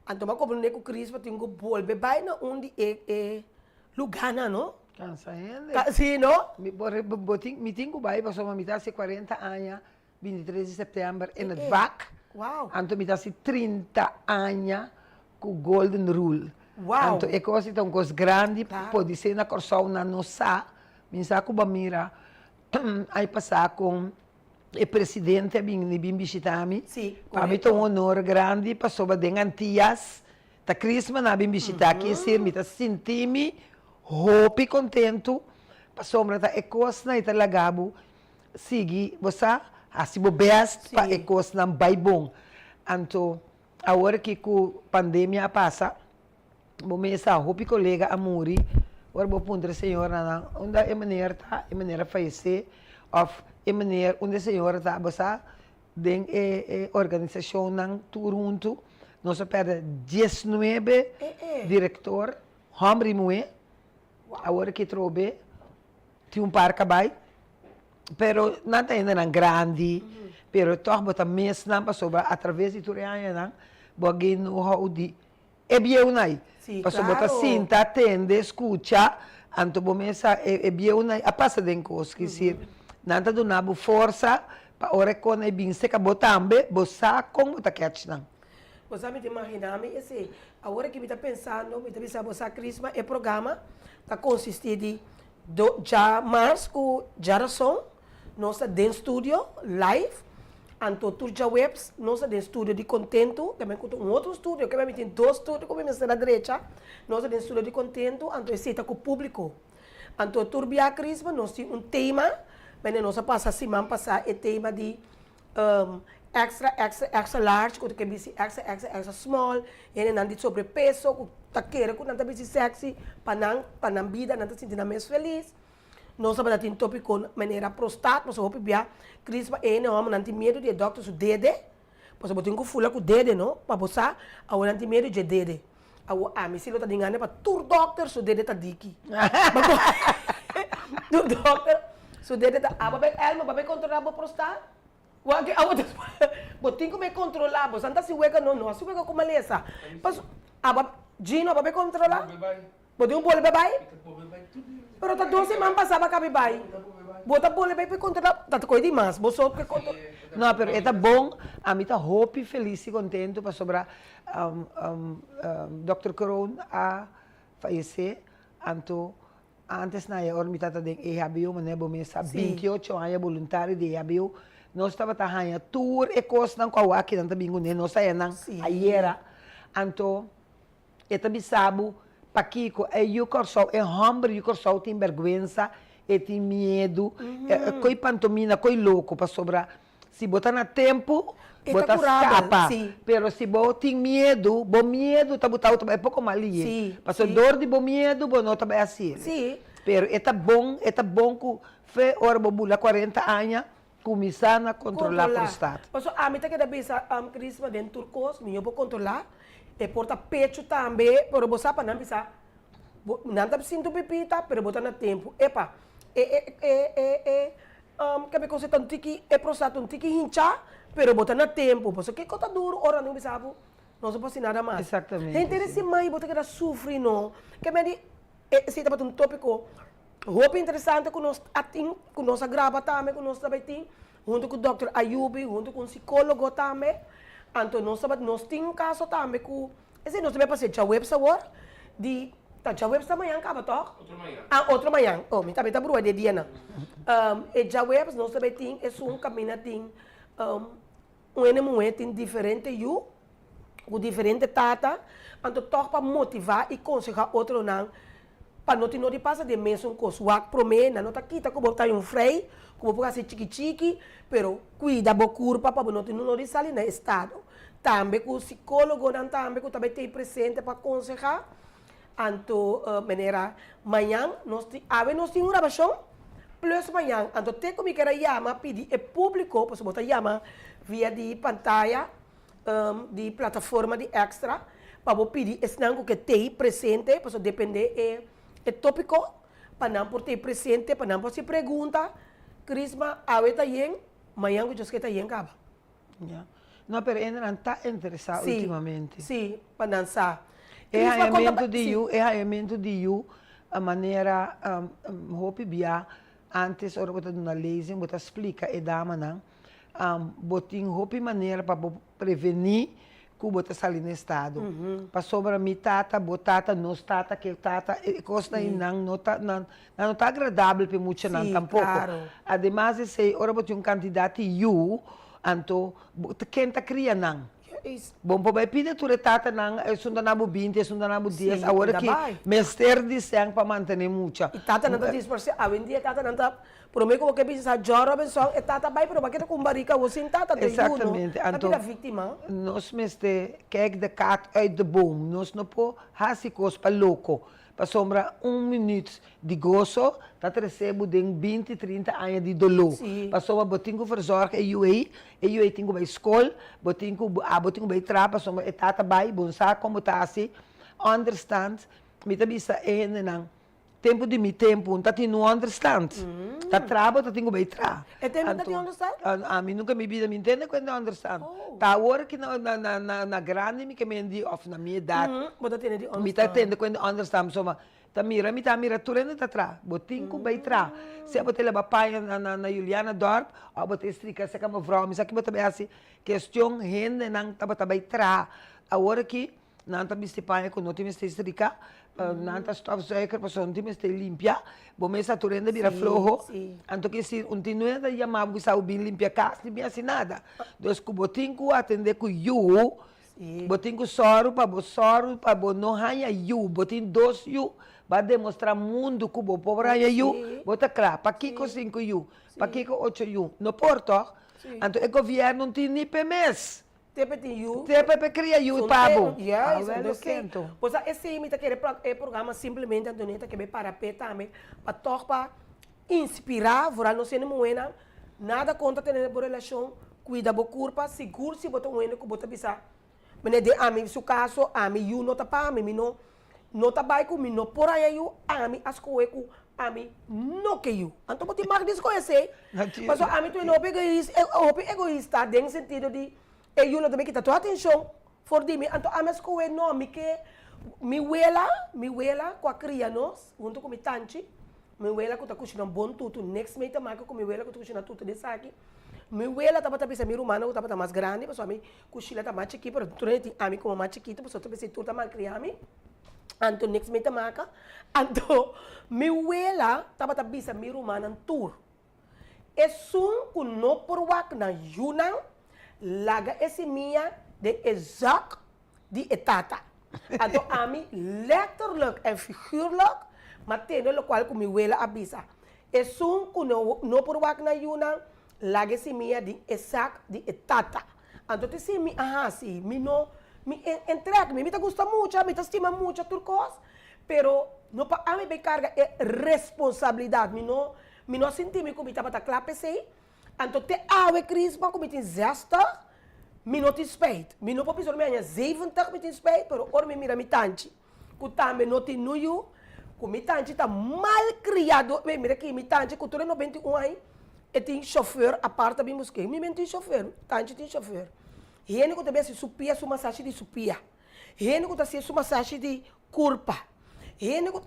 anto mi a komprende ku Crisma tin ku bolbe bai na un di e e luganan no. Kansa hende. Si no. Mi por bo tin mi tin ku bai pasobra mi ta hasi kuarenta aña 23 di september in het vak. Anto mi ta hasi 30 aña ku Golden Rule. Anto e kos ei ta un kos grandi, podisé na Kòrsou nan no sa, mi sa ku bo a mira ai pasá kon e presidente a bini bin bishitá mi. Pa mi ta un honor grandi pasobra den Antias ta Crisma nan a bin bishitá aki esei mi ta sinti mi hopi kontentu pasobra ta e kosnan ei ta laga bo Sigui, bo sa, hasi bo best pa e kosnan bai bon. Anto, awor aki ku pandemia a pasa, bo mes sa hopi kolega a muri, ora bo puntra e señoranan unda e meneer ta, e meneer a fayesé, òf e meneer unda e señora ta, bo sa, den e e organisashonnan tur huntu nos a pèrdè diesnuebe direktor, hòmber i muhé, awor aki trobe. Tin un par kabai, pero nan ta hendenan grandi, pero tòg bo ta mes nan pasobra atraves di tur e añanan bo a gain know how di e bieunan ei. Pasobra bo ta sinta, tende, skucha, anto bo mes sa e bieunan ei a pasa den kos. Ki sir, nan ta duna bo forsa pa ora e kos ei bin seka bo tambe, bo sa kon bo ta catch nan. Bo sa mi ta imagina mi esei. Awor aki mi ta pensando, mi ta bisa bo sa Crisma e programa ta consisti di. Do djamars ku djarason nos ta den studio live, anto tur djaweps nos ta den studio di Kontentu, ta ku ta un otro studio, ke mi tin dos studio ku mi mester a drecha, nos ta den studio di Kontentu, anto esei ta ku públiko. Anto tur bia Christmas nos tin un tema, bene nos a pasa siman pasá e tema di extra extra extra large ku ta ke bisti extra extra extra small, hendenan di sobrepeso ku ta kere ku nan ta bisti sexy pa nan pa nan bida nan ta sinti nan mes felis. Nos tabata tin topiko manera prostat pasobra hopi bia Christmas e hende hòmbernan tin miedu di e dòkter su dede pasobra bo tin ku fula ku dede no pa bo sa awor nan tin miedu dje dede. Awor ami si lo ta den gana pa tur dòkter su dede ta diki. Tur dòkter su dede ta aba bay Elmo ba bay kontrolá bo prostat. Wak awor bo tin ku bay kontrolá bo san ta hasi wega no no hasi wega ku malesa. Paso aba Gino aba bay kontrolá? Bo tin un bolbe bay? Pero ta dos siman pasá bo a kabi bay. Bo ta bolbe bay pa kontrolá ta koe di mas bo so ke kontrolá. No pero e ta bon ami ta hopi felis i kontentu pasobra Dòkter Kroon a fayesé, anto antes na e ora mi tabata den EHBO, manera bo mes sa, bintiocho aña boluntario di EHBO, nos tabata haña tur e kosnan ku awor nan ta bin kuné, nos haña nan ayera. Anto e ta bisa bo pakiko e yu Kòrsou, e hòmber yu Kòrsou tin bèrgwensa, e tin miedu, koi pantomina, koi loko, pasobra Si bo ta na tempu, bo ta skapa. Pero si bo tin miedu, bo miedu ta buta bo ta bai poko mal lié. Pasobra dor di bo miedu bo no ta bai hasiel. Pero e ta bon, e ta bon ku fe ora bo bula kuarenta aña, kuminsá na kontrolá prostat. Pasobra ami ta keda bisa Crisma den tur kos, mihó bo kontrolá. E por ta pechu tambe, pero bo sa pa nan bisa, nan ta sinti un pipita, pero bo ta na tempu. Epa, e e e e e Ke mi ta un tiki e prosa ta un tiki hinchá, pero bo ta na tempu. Pasobra kiko ta duru ora nan bisa bo no se por hasi nada mas. Exactamente, Henter si. e siman bo ta keda sufri no. Ke men di esei tabata un topiko hopi interesante ku nos a tin, ku nos a graba tambe, ku nos ta bai tin huntu ku dòkter Ayubi, huntu ku un sikólogo tambe. Anto nos tabata nos tin un kaso tambe ku Esei nos ta bai pasa djaweps awor, di ta djaweps ta mañan kaba tòg? Otro mañan. Ah, otro mañan. Oh, mi tambe ta brua di e dianan. E djaweps nos ta bai tin esun kaminda tin un hende muhé tin diferente yu ku diferente tata, anto tòg pa motivá i konsehá otronan pa no tin no di pasa den mesun kos. Wak promé nan no ta kita ku bo ta un frei, ku bo por hasi chiki chiki, pero kuida bo kurpa pa bo no tin no di sali na estado. Tambe ku sikólogonan tambe ku ta bai tei presente pa konsehá. Anto manera mañan nos tin, awe nos tin un grabashon plus mañan. Anto te ku mi ker a yama pidi e públiko, pasobra bo ta yama via di pantaya di plataforma di Extra, pa bo pidi esnan ku ke tei presente, pasobra depende e e tópiko, pa nan por tei presente, pa nan por hasi pregunta. Crisma, awe ta yen, mañan ku djoske ta yen kaba. Ya. No, pero hendenan ta interesá Sí, ultimamente. sí, pa nan sa. E Crisma konta hañamentu pa, di sí. yu, e hañamentu di yu a manera hopi bia antes ora bo ta duna lezing bo ta splika e damanan bo tin hopi manera pa bo prevení ku bo ta sali na estado. Pasobra mi tata, bo tata, nos tata, kel tata, e kosnan ei nan no ta nan no ta agradabel pa e muchanan Sí, tampoko. klaro. Ademas di esei ora bo tin un kantidat di yu anto bo ta ken ta kria nan? Bo por bai pidi tur e tatanan esun ta na bo binti esun ta na bo dies Sí, awor ta aki bai. mester di sèn pa mantené mucha. I tatanan ta dispersé awendia tatanan ta Prome ku bo ke bisa sa John Robinson e tata bai pero bo a keda ku un barika awor sin tata den yu no Exactamente, ta anto bira víktima. nos mester kijk de kat uit de boom, nos no por hasi kos pa loko, pasobra un minuut di goso ta trese bo den binti, trinta aña di doló, pasobra bo tin ku verzorg e yu ei, e yu ei tin ku bai skol, bo tin ku abo tin ku bai traha pasobra e tata bai, bo no sa kon bo ta hasi, understand, mi ta bisa e hendenan. Tempu di mi tempu, N ta tin un understand. Ta tra bo ta tin ku bai tra. E tempu ta tin understand? Ami nunka mi bida mi ntende ku e understand. Ta awor ki na grandi mi ke mendi òf na mi edat. Bo ta tende di understand. Mi ta tende ku e understand pasobra ta mira mi ta mira tur hende ta tra. Bo tin ku bai tra. Sea bo ta leba paña na Julianadorp òf bo ta estrika seka mevrouw mi sa ki bo ta bai hasi. Kestion hendenan tabata bai tra. Awor aki. Nan ta bisti paña ku no tin mester strika. Nan ta stofzuiger pasobra un tin mester limpia, bo mes a tur hende bira floho, anto ke si un tin no ta yama bo bisa bo bin limpia kas ni bin hasi nada. Dus ku bo tin ku atende ku yu, bo tin ku sòru pa bo sòru pa bo no haña yu, bo tin dos yu, bo a demostra mundu ku bo por haña yu, bo ta kla. Pakiko sinku yu? Pakiko ocho yu? No por tòg? Anto e gobièrnu no tin ni p'e mes. Tepe tin yu. Tepe pe cria yu pa bo. Yes, ah, lo siento. Pues esey mi ta kere e programa simplemente Antonieta ke be para pe tambe pa toch pa inspira vooral nos hende muhenan nada contra tene bo relacion cuida bo curpa sigur si bo ta un hende cu bo ta bisa mene den ami su caso ami yu no ta pa mi mi no No ta bai ku mi no por haña yu, ami a skohe ku ami no ke yu. Anto bo tin mag di skohe esei. Pasobra ami tur hopi egois, hopi egoista den sentido di e yu no ta bin kita tur atenshon for di mi. Anto ami a skohe no, mi ke mi wela, mi wela ku a kria nos huntu ku mi tanchi, mi wela ku ta kushina bon tutu, niks mei ta maka ku mi wela ku ta kushina tutu den esaki. Mi wela tabata bisa mi rumannan ku tabata mas grandi pasobra mi Ku Sheila ta mas chikí pero tur hende tin ami komo mas chikitu pasobra tur bes tur ta malkriá mi. Anto niks mi ta maka. Anto mi wela tabata bisa mi rumannan tur, Esun ku no por wak nan yunan, laga e simia den e zak di e tata. Anto ami letterlijk en figuurlijk m'a tende lokual ku mi wela a bisa, Esun ku no por wak nan yunan, Laga e simia den e sak di e tata. Anto te si mi a hasi, mi no, mi entrega mi, mi ta gusta mucha, mi ta stima mucha tur kos, pero no pa ami bay karga e responsabilidat, mi no, mi no a sinti mi ku mi tabata kla p'esei. Anto te awe Crisma ku mi tin zestig, mi no tin spijt. Mi no por bisa ora mi haña zeventig mi tin spijt, pero ora mi mira mi tanchi, ku tambe no tin nu yu, ku mi tanchi ta malkriá dor, mira aki mi tanchi ku tur e 91 aña e tin shofèr apart ta bin busk'é, mi men tin shofèr, tanchi tin shofèr. Hende ku ta bin hasi su pia su masashi di su pia, hende ku ta hasi su masashi di kurpa, hende ku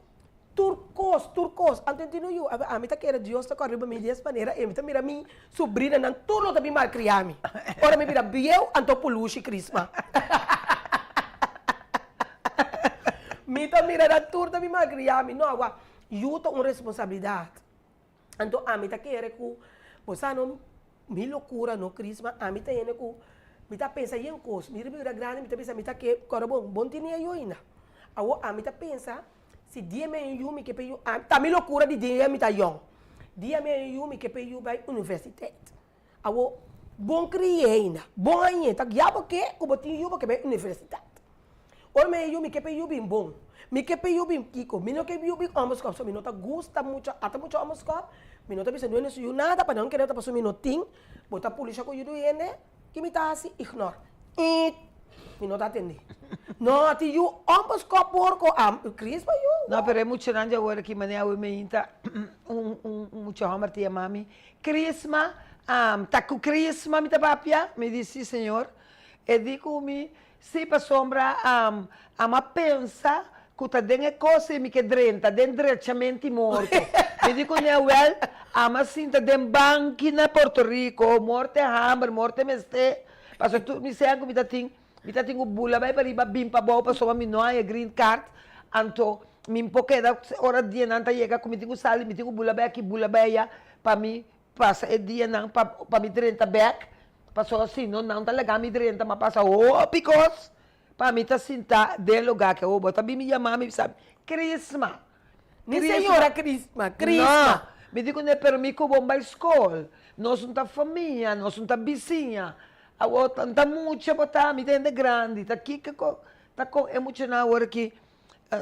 tur kos, tur kos, anto e tin nu yu, ami ta kere Dios ta kòrda riba mi di es manera ei, mi ta mira mi subrinanan tur lo ta bin malkriá mi, ora mi bira bieu anto pulushi Crisma. Mi ta mira nan tur ta bin malkriá mi, no awa, yu ta un responsabilidat. Anto ami ta kere ku, bo sa no, mi lokura no Crisma, ami ta hende ku mi ta pensa yen kos, mi riba bira grandi mi ta bisa mi ta ke, kòrda bon, bon tene yu ainda. Awor ami ta pensa, si dia mi a yu mi ke pa e yu, ta mi lokura di dia mi ta yòn, dia mi a yu mi ke pa e yu bai universiteit. Awor, bon kri'é ainda, bon hañ'é, ta guiá bo ke ku bo tin yu bo ke bai universidat. Ora mi a yu mi ke pa e yu bin bon, mi ke pa e yu bin kiko, mi no ke yu bin òmberskòp, so mi no ta gusta mucha, ata mucha òmberskòp, mi no ta bisa duende su yu nada, pa nan kere ta pasobra mi no tin, bo ta pulisha ku yu di hende, ki mi ta hasi? Ignor. Iit. Mi no ta atendé. No, tin yu òmberskòp porko, a Crispa yu. No, pero e muchanan dje awor aki manera awe mi ta un un mucha hòmber ta yama mi, Crisma, ta cu Crisma mi ta papia? Mi di, si señor. E di cu mi, si pasobra amo a pensa cu ta den e cos ey mi ke drenta, den drechamente morto. Mi di cu ne, wel, amo a sinta den banki na Puerto Rico, morte hamber, morte mester, pasobra tur mi sean cu mi ta tin, Mi ta tin ku bula bai pariba bin pabou pasobra mi no haña green card, anto mi por keda ora dianan ta yega ku mi tin ku sali mi tin ku bula bai aki bula bai aya pa mi pasa e dianan pa pa mi drenta bek pasobra si no nan ta laga mi drenta mi a pasa hopi kos pa mi ta sinta den lugar ke bo ta bin mi yama mi bisa mi Crisma Ni señora Crisma, Crisma. No, mi di kuné pero mi ku bon bai skol nos no ta famia nos no ta bisiña Awor ta mucha bo ta, mi ta hende grandi, ta kiko ku ta kon e muchanan awor aki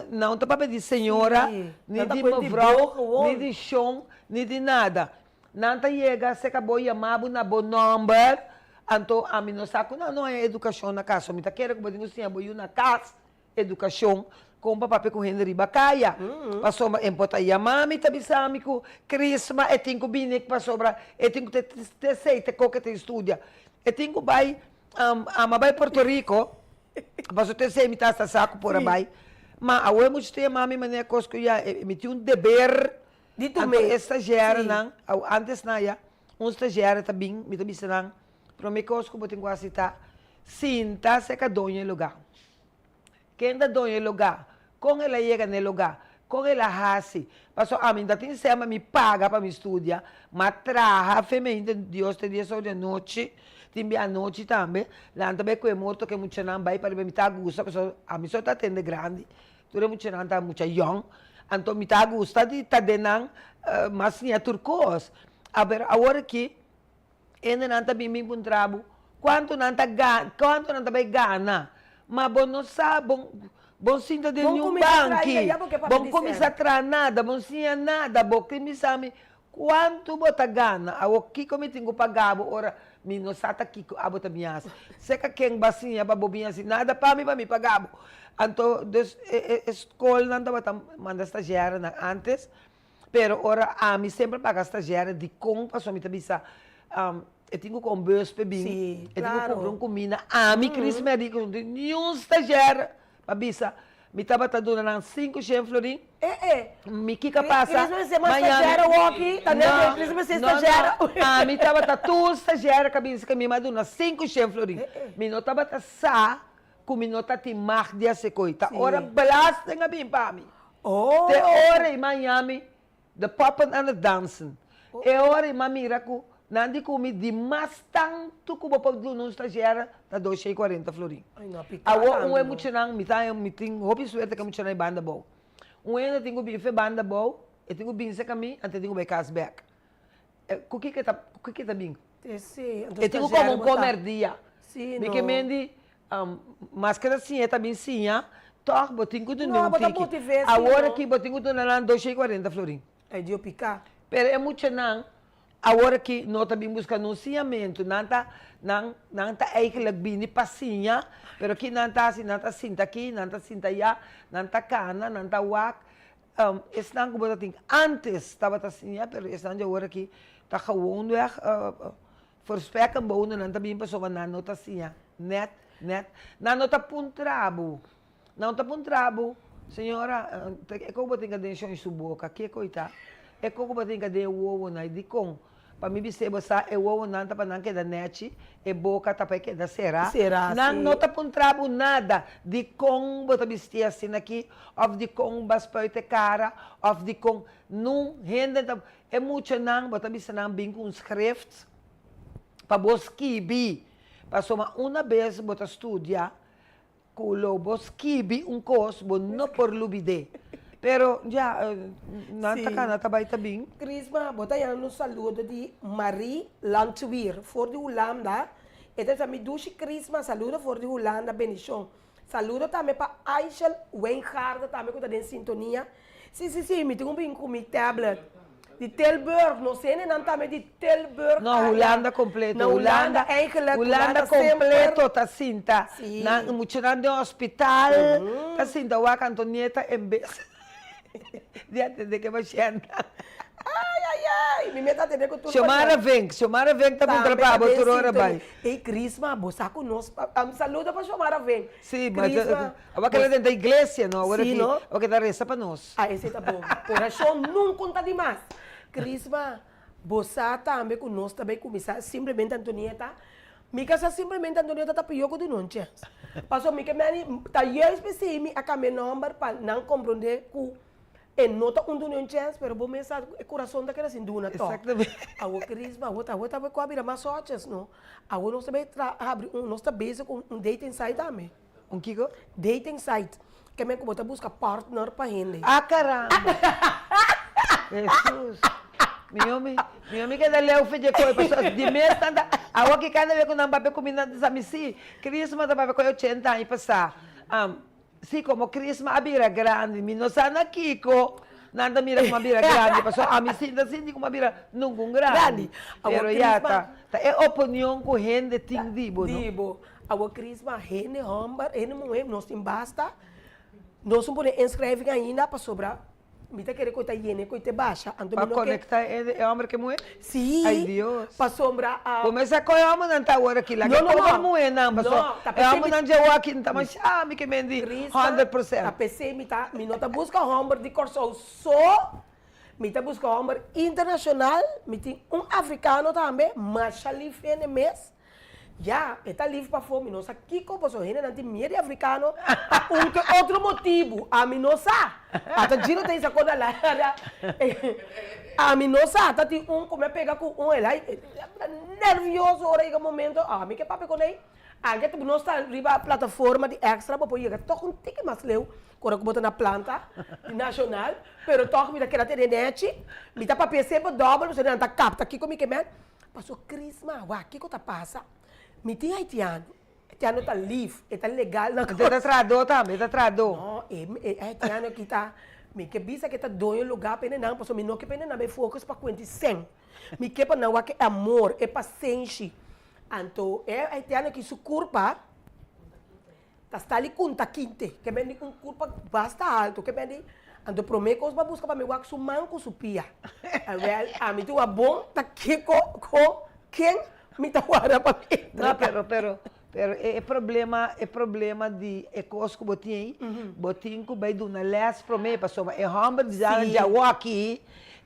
nan ta papia di señora, ni di mevrouw, ni di shon, ni di nada. Nan ta yega serka bo yama bo na bo nòmber, anto ami no sa ku nan no haña edukashon na kas, so mi ta kere ku bo tin ku siña bo yu na kas. Edukashon, kon pa papia ku hende riba kaya. Pasobra e por ta yama mi ta bisa mi ku Crisma e tin ku bini pasobra e tin ku te esei te koke te studia. E tin ku bai ama bai Puerto Rico pasobra te esei mi ta hasta sa ku por a bai. Ma awe mucha ta yama mi manera kos ku ya mi tin un deber. Anto e stagiairnan, antes nan ya un stagiaire ta bin mi ta bisa nan prome kos ku bo tin ku hasi ta sinta serka doño e luga. Ken ta doño e lugá? Kon el a yega na e lugá? Kon el a hasi? Paso ami no ta tin sèn pa mi paga pa mi studia, m'a traha fe mi Dios te dies or di anochi, tin bia anochi tambe, lanta bai ku e morto ku e muchanan bai pariba mi ta gusta pasobra ami so ta atende grandi, tur e muchanan ta mucha yòn, anto mi ta gusta di ta den nan mas siña tur kos. Aber awor aki Hendenan ta bin bin puntra bo kuantu nan ta ga kuantu nan ta bai gana, ma bo no sa, bo bo sinta den Bon niun kuminsá traha banki, ya ya bo ke papia bo di kuminsá sèn. traha nada, bo siña nada, bo ke bisa mi kuantu bo ta gana, awor kiko mi tin ku paga bo ora mi no sa ta kiko abo ta bin hasi, seka ken bo a siña pa bo bin hasi nada pa mi pa mi paga bo. Anto dus e e e skolnan tabata manda stagiairnan antes. Pero ora ami semper paga stagiaire dikon pasobra mi ta bisa e tin ku kon bus p'e bin, Sí, e tin ku klaro. kumpra un kuminda. Ami Chris Marie ku no tin niun stagiaire pa bisa mi tabata duna nan sinku shen florin. E e. Mi kiko a pasa Chris mester mas Miami. stagiaire woki, ta net No, Chris mester no, no. stagiaire. Ami tabata tur stagiaire ka bisa ku mi a duna sinku shen florin. Mi no tabata sa ku mi no ta tin mag di hasi koi. Ta ora belasting a bin pa mi. Oh! Te ora i Miami, de poppen aan het dansen. E ora i m'a mira ku nan di ku mi di mas tantu ku bo por duna un stagiaire ta dos shei kuarenta florin. Ay no, piká Awor tantu un e no. muchanan, mi ta mi tin hopi suerte ku e muchanan e banda abou. Un hende tin ku bin fe banda abou, e tin ku bin serka mi, anto e tin ku bai kas bèk. Ku kiko e ta, ku kiko e ta bin? Te si, anto E tin ku stagiaire kome un bo ta. komer dia. Si Mi no. ke men di, Maske ta siña e ta bin siña, tòg bo tin ku duna No, un bo ta tiki. motiv'é si Awor no. aki bo tin ku duna nan dos shei kuarenta florin. Ay Dio piká. Pero e muchanan awor aki no ta bin buska nun siñamentu, nan ta nan nan ta eigenlijk bini pa siña, pero ki nan ta hasi, nan ta sinta aki, nan ta sinta ayá, nan ta kana, nan ta wak. Esnan ku bo ta tin antes tabata siña, pero esnan di awor aki ta gewoonweg For spek en bonen nan ta bin pasobra nan no ta siña nèt nèt. Nan no ta puntra bo, nan no ta puntra bo, señora e kos bo tin ka den shon su boka, kiko i ta? E kos ku bo tin ka den e wowonan i dikon? Pa mi bis'é bo sa e wowonan ta pa nan keda nèchi, e boka ta pa e keda será. Será, Nan si. no ta puntra bo nada, dikon bo ta bisti asina aki òf dikon bo a spuit e kara òf dikon. Nun hende ta. E muchanan bo ta bisa nan bin ku un schrift pa bo skibi, pasobra una bes bo ta studia ku lo bo skibi un kos bo no por lubid'é. Pero ya, nan ta kana ta bai ta bin. Crisma, bo ta yama un saludo di Marie Landweer for di Hulanda. E ta bisa mi dushi Crisma, saludo for di Hulanda, bendicion. Saludo tambe pa Aishel Wijngaarden tambe ku ta den sintonia. Si, si, si, mi tin un bin ku mi tablet. Di Tilburg, nos hendenan tambe di Tilburg No, aya. Hulanda completo. Na Hulanda eigenlijk, Hulanda Hulanda semper. completo ta sinta. Si. Nan muchanan den hospital ta sinta wak Antonieta en bes di atende ke pashèntnan. Ai, ai, ai, mi mester atende ku tur Xiomara pashènt. Vink, Xiomara Vink ta puntra Tambe pa ta bo den tur ora sintonia. bai. Ey, Crisma, bo sa ku nos, saludo pa Xiomara Vink. Sí, ma Crisma, awor ke la den ta iglesia no, awor Sí, aki, no? awor ke ta resa pa nos. Ah, esei ta bon. Orashon nunca ta di mas. Crisma, bo sa tambe ku nos ta bai kuminsá simplemente Antonieta. Mi ka sa simplemente Antonieta ta pió ku di non chèns. Pasobra mi ke meni ta juist p'esei mi a kambia e nòmber pa nan komprondé ku e no ta un duna un chèns, pero bo mes sa ku e kurason ta keda sin duna tòg. Exactamente. Awor Crisma, awor ta awor ta ku a bira mas sòches no. Awor nos ta bai tra habri un nos ta bezig ku un dating site tambe. Un kiko? Dating site. Ke men ku bo ta buska partner pa hende. Ah caramba! Hesus! Mi omi, mi omi keda leu fe dje koe pasobra di mes nan ta, awo ki kada be ku nan papia ku mi nan ta sa mi si, Crisma ta papia ku e ochenta aña pasá. Si komo Crisma a bira grandi mi no sa na kiko nan ta mira ku mi a bira grandi pasobra ami si ta sinti ku mi a bira nungun grandi. Pero ya ta, ta e opinion ku hende tin di bo no. Di bo. Awor Crisma, hende homber, hende muhe, nos tin basta. Nos no pone inschrijving ainda pasobra mi ta kere ku e ta yene ku e ta basha. Anto Pa mi no ke. konekta e homber ku e muhe? Sí. Ay Dios. Pasobra. Kuminsá kohe hombernan ta awor aki laga No, no, pober no. muhenan No, paso ta e p'esei mi. hombernan dje awor aki no ta masha mi ke men di Crisma, 100%. ta p'esei mi ta, mi no ta buska homber di Kòrsou so, mi ta buska homber internashonal, mi tin un afrikano tambe, masha lif hende mes. Ya, e ta lif pafó, mi no sa kiko, pasobra hendenan tin miedu di afrikano pa un ke otro motibu, ami no sa. Ata Gino ta hisa kon ala ami no sa, ta tin un ku mi a pega ku un, el a nervioso ora yega momento, ami ke papia kon ei, anke nos ta riba plataforma di extra bo por yega tòg un tiki mas leu ku ora ku bo ta na planta di Nacional, pero tòg mi ta keda tene nechi, mi ta papia semper dòbel pasobra nan ta kapta kiko mi ke men. Paso Crisma, wak kiko ta pasa? Mi tin haitiano, haitiano ta lif, e ta legal na E ta trahadó tambe, e ta trahadó. No, e e haitiano aki ta, mi ke bisa ke ta doño lugá pa hendenan, pasobra mi no ke pa hendenan bai focus pa kuenti sèn. Mi ke pa nan wak e amor, e pasenshi. Anto e haitiano aki su kurpa Ta sta li kunta kinte, ke men di un kurpa basta alto, ke men di, anto prome kos bo a buska pa mi wak su man ku su pia. Awel, ami tin wak bon ta kiko ko ken mi ta wara pa mi No, entrega. pero, pero, pero e problema, e problema di e kos ku bo tin ei, bo tin ku bai duna lès prome, pasobra e hòmber di djana djawoki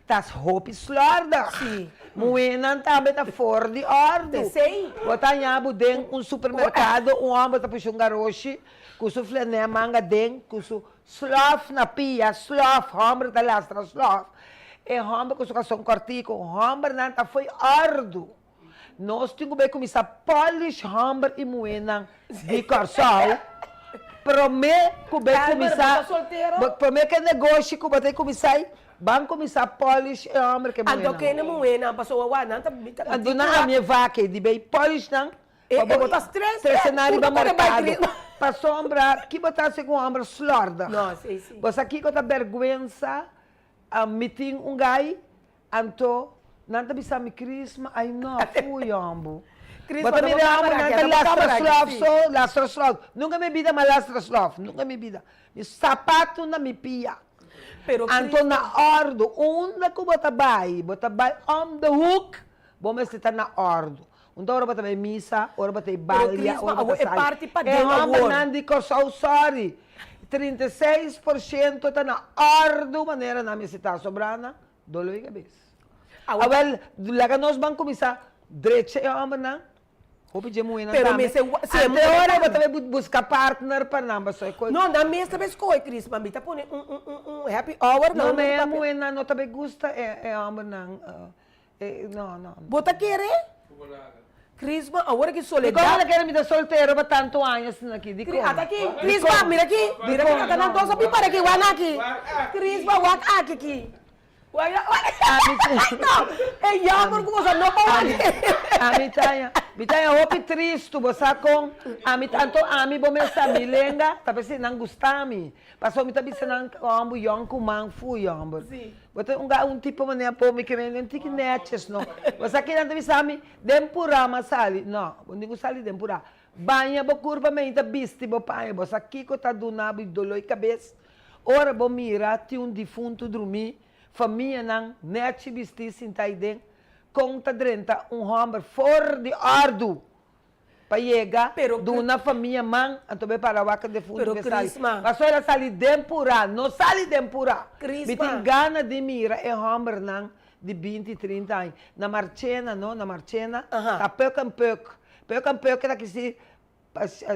Ta hopi slòrdig. Sí. Muhénan tambe ta for di òrdu. P'esei. Bo ta haña bo den un supermerkado, un hòmber ta pusha un garoshi ku su flanè manga den, ku su slòf na pia, slòf, hòmber ta lastra slòf. E hòmber ku su kason kòrtiku, hòmbernan ta fo'i òrdu. Nos tin ku bai kuminsá polish hòmber i muhénan di Kòrsou promé ku bai kuminsá, promé ku e negoshi ku bo ta kuminsá ei, ban kuminsá polish e hòmber ku e muhénan. Anto kende muhénan pasobra wak nan ta mi ta Anto nan a mi e vak ei di bai polish nan pa bo trese nan riba merkado. Pasobra ki bo ta hasi ku un hòmber slòrdig? Bo sa kiko ta bèrgwensa? Mi tin un gai Anto nan ta bisa mi Crisma, ay no, fui hombo. Crisma, Bo ta ta bo mira hombo, camera nan aki, ta ta bo lastra camera aki, slof si. so, lastra slof. Nunca mi bida m'a lastra slof, nunca mi bida. Mi sapato na mi pia. Pero Anto Crisma. na ordo, unda cu bo ta bay, bo ta bay om de hoek, bo mester ta na ordo. Unda ora bo ta bay misa, ora bo ta bay Pero balia, Crisma, ora bo awor ta e sali. parti E paden awor. hombernan di Corsou, sorry, 36% ta na ordo manera nan mester ta, sobrá nan dolo di cabes. Awor Awel, laga nos ban cuminsa drecha e hombernan, hopi dje muhernan Pero tambe. mester wa- si e Ante muher ora bo tambe. ta bay bu- busca partner pa nan, pasobra e coy. No, nan mes ta bay scoge, Crisma. Mi ta pone un, un, un, un happy hour No, nan ma e papia. muhernan no ta bay gusta e, e hombernan. Eh, no, no. Bo ta kere? Crisma, awor aki Dikon bo Soledad. ta kere mi ta soltero pa tantu aña asina aki? Dikon? Ata aki, Crisma, mira aki. Mira aki, ata nan dos a bin para aki, wak aki. Crisma, wak aki aki. Wak, wak. No, e jammer ku boso no pa wak. Ami ta, mi ta hopi tristu, bo sa kon? Ami, anto ami bo mester mi lenga, ta p'esei nan gusta mi. Pasobra mi ta bisa nan homber yòn ku man fu yòmber. Bo ta un un tipo manera po mi ke men un tiki netjes no. Bo sa kinan ta bisa mi den purá m'a sali. No, bo no tin ku sali den purá. Baña bo kurpa men ta bisti bo paña. Bo sa kiko ta duna bo doló di kabes? Ora bo mira tin un difuntu drumí, famianan nechi bistí sintá aiden, kon ta drenta un hòmber for di òrdu Pa yega, Pero duna famia man, anto bai para wak defuntu Pero ke sali. Crisma. Paso el a sali den purá, no sali den purá. Mi Crisma. tin gana di mira e hòmbernan di binti, trinta aña. Na Marchena, no, na Marchena, Aha. ta puk en puk. Puk en puk ta kisi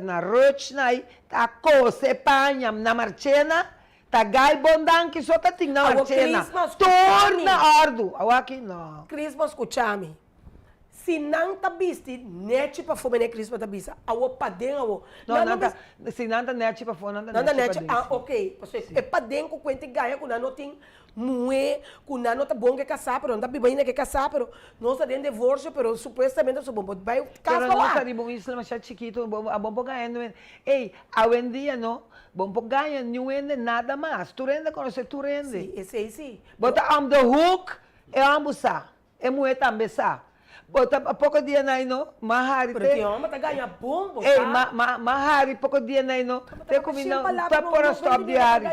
na Rutschnai ta kose paña. Na Marchena ta gai bon danki so ta tin na Awor Marchena. Crisma, Tur skucha mi. na òrdu. Awor aki no. Crisma, skucha mi. Si nan ta bisti nechi pafó mene Crisma ta bisa, awor paden awor. No, Nan no nan ta, bis. si nan ta nechi pafó, nan ta Nan ta nechi nechi, paden, ah si. ok. Pasobra e paden ku kuenta i gaña ku nan no tin muhé, ku nan no ta bon ke kasá, pero nan ta biba ainda ke kasá, pero nos ta den divorsio, pero supuestamente pasobra bo por bai kas Pero pa nos wak. ta riba un isla masha chikitu, bo bo por gaña niun hende. Ey, awendia no, bo no por gaña niun hende nada mas. Tur hende konosé tur hende. Si, esei si. Bo ta om de hoek, e hòmber sa. E muhé tambe sa. Bo ta poko dia na no, m'a hari Pero te. tin hòmber ta gaña bon, bo Ey, sa. m'a, m'a, m'a hari poko dia na no, te ku mi no ta por a stòp di hari.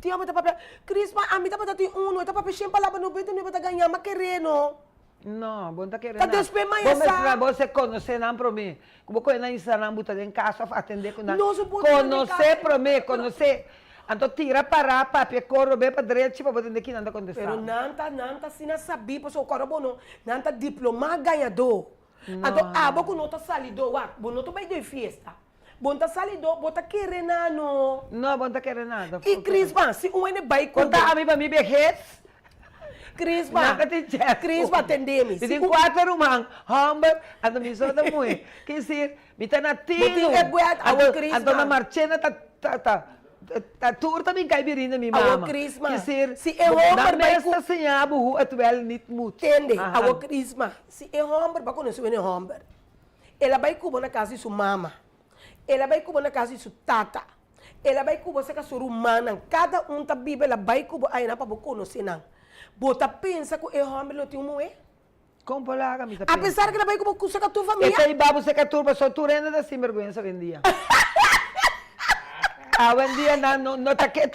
Tin hòmber ta papia, Crispa, ami tabata tin unu, e ta papia shen palabra no benta no ta gaña, m'a keré no. No, bo no ta kere Ta nada. despues Bo maña mester sa. bo se konosé nan promé. Ku bo kohe nan Instagram bo ta den kas òf atendé ku nan. No su por ta den Konosé kas. promé, konosé. Anto tira pará, papia koro be pa drechi pa bo tende kinan ta kontestá. Pero nan ta, nan ta asina sabí pasobra kòrda bo no, nan ta diplomá gañadó. Anto abo ku no ta salido wak, bo no ta bai den fiesta. Bo no ta salido, bo ta kere na no. No, bo no ta kere nada. I Crisma, si un hende bai ku bo. Konta ami pa mi behes. Crisma, Nan ka tin chèns. Crisma, tende mi. Mi tin kuater ruman hòmber, anto mi so ta muhé. Ke esir, mi ta na tinu. Bo tin e buèt, awo Crisma. Anto na Marchena ta, ta, ta, ta tur ta bin kai birin na mi mama. Awo Crisma, Ke esir, si e hòmber nan bai ku. mes ta siña bo hoe het wèl niet moet. Tende, awo Crisma, si e hòmber, bo a konosé un hòmber. El a bai ku bo na kas di su mama. El a bai ku bo na kas di su tata. El a bai ku bo serka su rumannan. Kada un ta biba, el a bai ku bo ainan pa bo konosé nan. Bo ta pensa ku e hòmber lo tin un muhé? Kon por laga mi ta pensa. Apesar ku el a bai ku bo ku serka tur famia? E ta hiba bo serka tur pasobra tur hende ta sinbergwensa oyendia. Awendia nan no no ta ke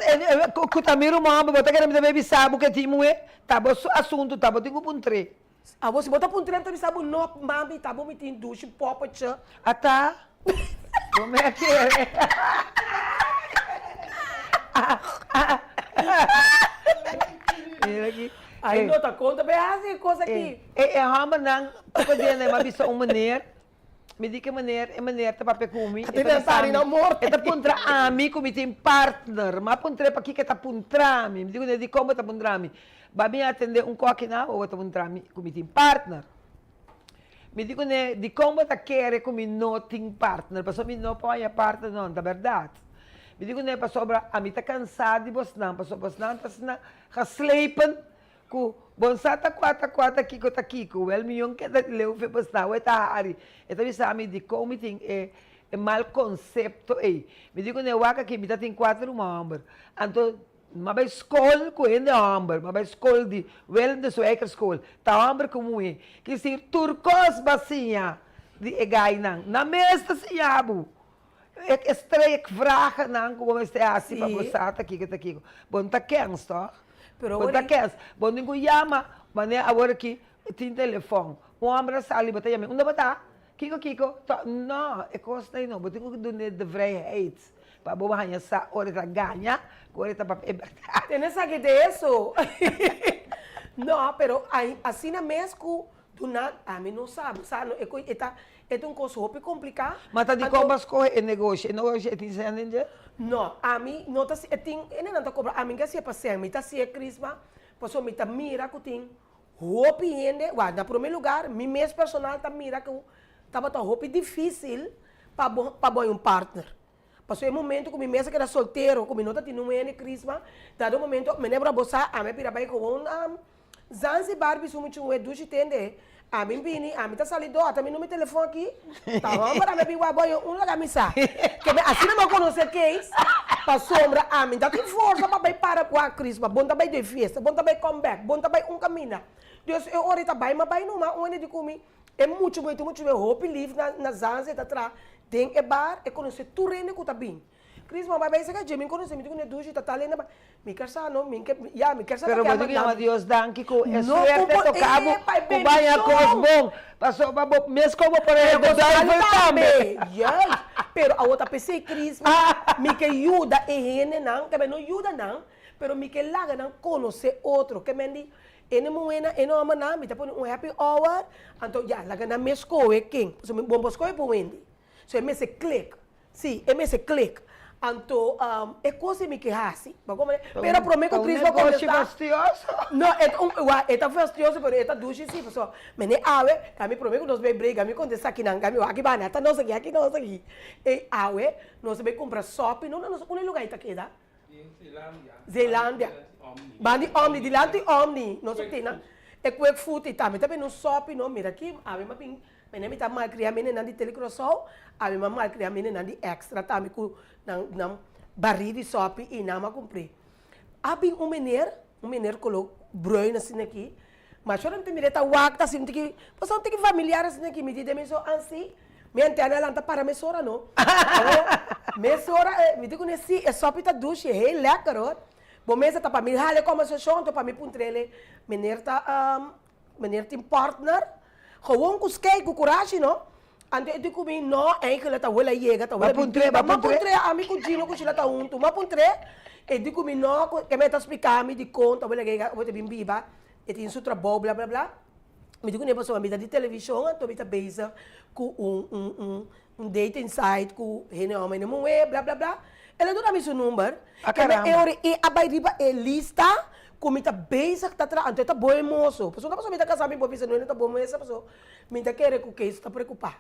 ku ta mi ruman hòmber bo ta kere mi ta bai bisa bo ke tin muhé? Ta bo su asuntu ta bo tin ku puntr'é. Abo si bo ta puntra mi ta bisa bo no mami ta bo mi tin dushi popochi. Ata bo me a kere. Mira aki. Ay no ta konta be hasi e kos aki. E e hombernan poko dia nan a bisa un meneer mi di ke meneer e meneer ta papia ku mi e ta bisa mi e ta puntra ami ku mi tin partner mi a puntr'e pakiko e ta puntra mi mi di kuné dikon bo ta puntra mi Ba bin atendé un koki na bo, bo ta puntra mi ku mi tin partner. Mi di kuné, dikon bo ta kere ku mi no tin partner? Pasobra mi no por haña partner no, ta bèrdat. Mi di kuné pasobra ami ta kansá di bosnan, pasobra bosnan ta asina geslepen ku bo sa ta kua ta kua ta kiko ta kiko. Wèl mi yon keda leu fe bosnan, awe ta hari. E ta bisa mi dikon mi tin e e mal konsepto ei. Mi di kuné, wak aki mi ta tin kuater ruman hòmber, anto M'a bai skol ku hende hòmber, m'a bai skol di Willem de Zwijger school, ta hòmber ku muhé. Kier tur kos b'a siña di e gainan. Nan mes ta siña bo. E streekvragennan ku bo mester hasi pa bo sa ta kiko ta kiko. Bo no ta kens tòg? Bo no ta kens. Bo no tin ku yama manera awor aki tin telefòn. Un hòmber a sali bo ta yama, unda bo ta? Kiko kiko? No, e kos ta ei no. Bo tin ku dun'é de vrijheid. Pa bo haña sa ora e ta gaña ku ora e ta papia e bèrdat. Tene esaki te eso. No, pero asina mes ku duna, ami no sa, bo sa no, e e ta e ta un kos hopi kompliká. Ma ta dikon bo a skohe e negoshi? E negoshi e tin sèn den dje? No, ami no ta e tin, e nenan ta kobra, ami ke hasié pa sèn, mi ta hasié krisma pasobra mi ta mira ku tin hopi hende, wak, na promé lugar mi mes personal ta mira ku tabata hopi difísil pa bo pa bo haña un partner. Pasobra e momento ku mi mes a keda soltero, ku mi no ta tin un hende krisma, dado momento mi nebra bo sa, ami a bira bai gewoon Zanzibar bisu muchu un e dushi tende, ami bini, ami ta sali do, ata mi numero telefon aki, ta homber ami a bin wak bo ayo un laga mi sa. Ke mi asina mi a konosé Kees, pasobra ami ta tin forsa pa bai para wak krisma, bon ta bai den fiesta, bon ta bai come back, bon ta bai un kaminda. Dus e ora e ta bai, mi a bai numa un hende di ku mi, E mucha muhé tin mucha muhé hopi lif na na Zanzi e ta traha den e bar e konosé tur hende ku ta bin. Chris mama bai saka dje mi konosé mi tin ku ne dushi ta tal hende ba mi ker sa no mi ke ya mi ker sa Pero ta bo tin ku kema yama Dios danki ku e No ku suerte bo toka bo e pa e ku baña kos bendishon. bon pasobra bo mes kon bo por Pero hende kos malu duivel tambe tambe. Juist pero awor ta p'esei Chris mi ke yuda e hendenan ke no yuda nan pero mi ke laga nan konosé otro ke men di Ene muhénan, ene hòmbernan, mi ta pone un happy hour, anto ya, laga nan mes skohe ken, pasobra mi bon por skohe pa Wendy. So e mester klik, si, e mester klik. Anto e kos ei mi ke hasi, bo a komprende? Pero promé ku Ta un Chris por negoshi kontestá, fastioso. no, e ta un, wak, e ta fastioso pero e ta dushi si, pasobra mene awe, kami promé ku nos bai break, kami kontestá kinan, kami wak aki banda, ta nos aki, aki nos aki. Ei awe, nos a bai kumpra sòpi, no, no, nos, unda e lugá ei ta keda? Zeelandia. Ban di Omni, dilanti Omni. Nos a tene e quick food i tambe ta bini un sopi no. Mira aki, awe m'a bin, mene mi ta malcria menenan di Tele Curaçao, awe m'a malcria menenan di Extra tambe cu nan nan bari di sopi i nan m'a cumpr'é. A bin un meneer, un meneer colo bruin asina aki, ma shor mi ta mira e ta wak ta asina un tiki, pasobra un tiki familiar asina aki, mi di den mi so, ansi. Mi antena lanta para mesora no. Awor, mesora e, mi di kuné si, e sopi ta dushi, e heel lekker hoor. Bo mesa ta pa mi hala e kombersashon, anto pa mi puntr'ele, meneer ta, meneer tin partner? Gewoon ku skei, ku kurashi no. Anto e di ku mi, no, eigenlijk ta wela yega, ta wela Bo puntr'é, bo Ma puntr'é. puntr'é, ami ku Gino ku Sheila ta huntu. Ma puntr'é, e di ku mi no, ku, ke mi ta splika mi dikon ta wela yega, bo ta bin biba, e tin su trabou, bla bla bla. Mi di kuné pasobra mi ta di televishon anto mi ta bezig ku un un un un dating site ku hende hòmber hende muhé bla bla bla. El a duna mi su number. A Kende caramba. e ora e a bai riba e lista ku mi ta bezig ta traha anto e ta bon moso. Pasobra no pasobra mi ta kasá mi por bisa no e no ta bon mesa pasobra mi ta kere ku Kees ta preokupá.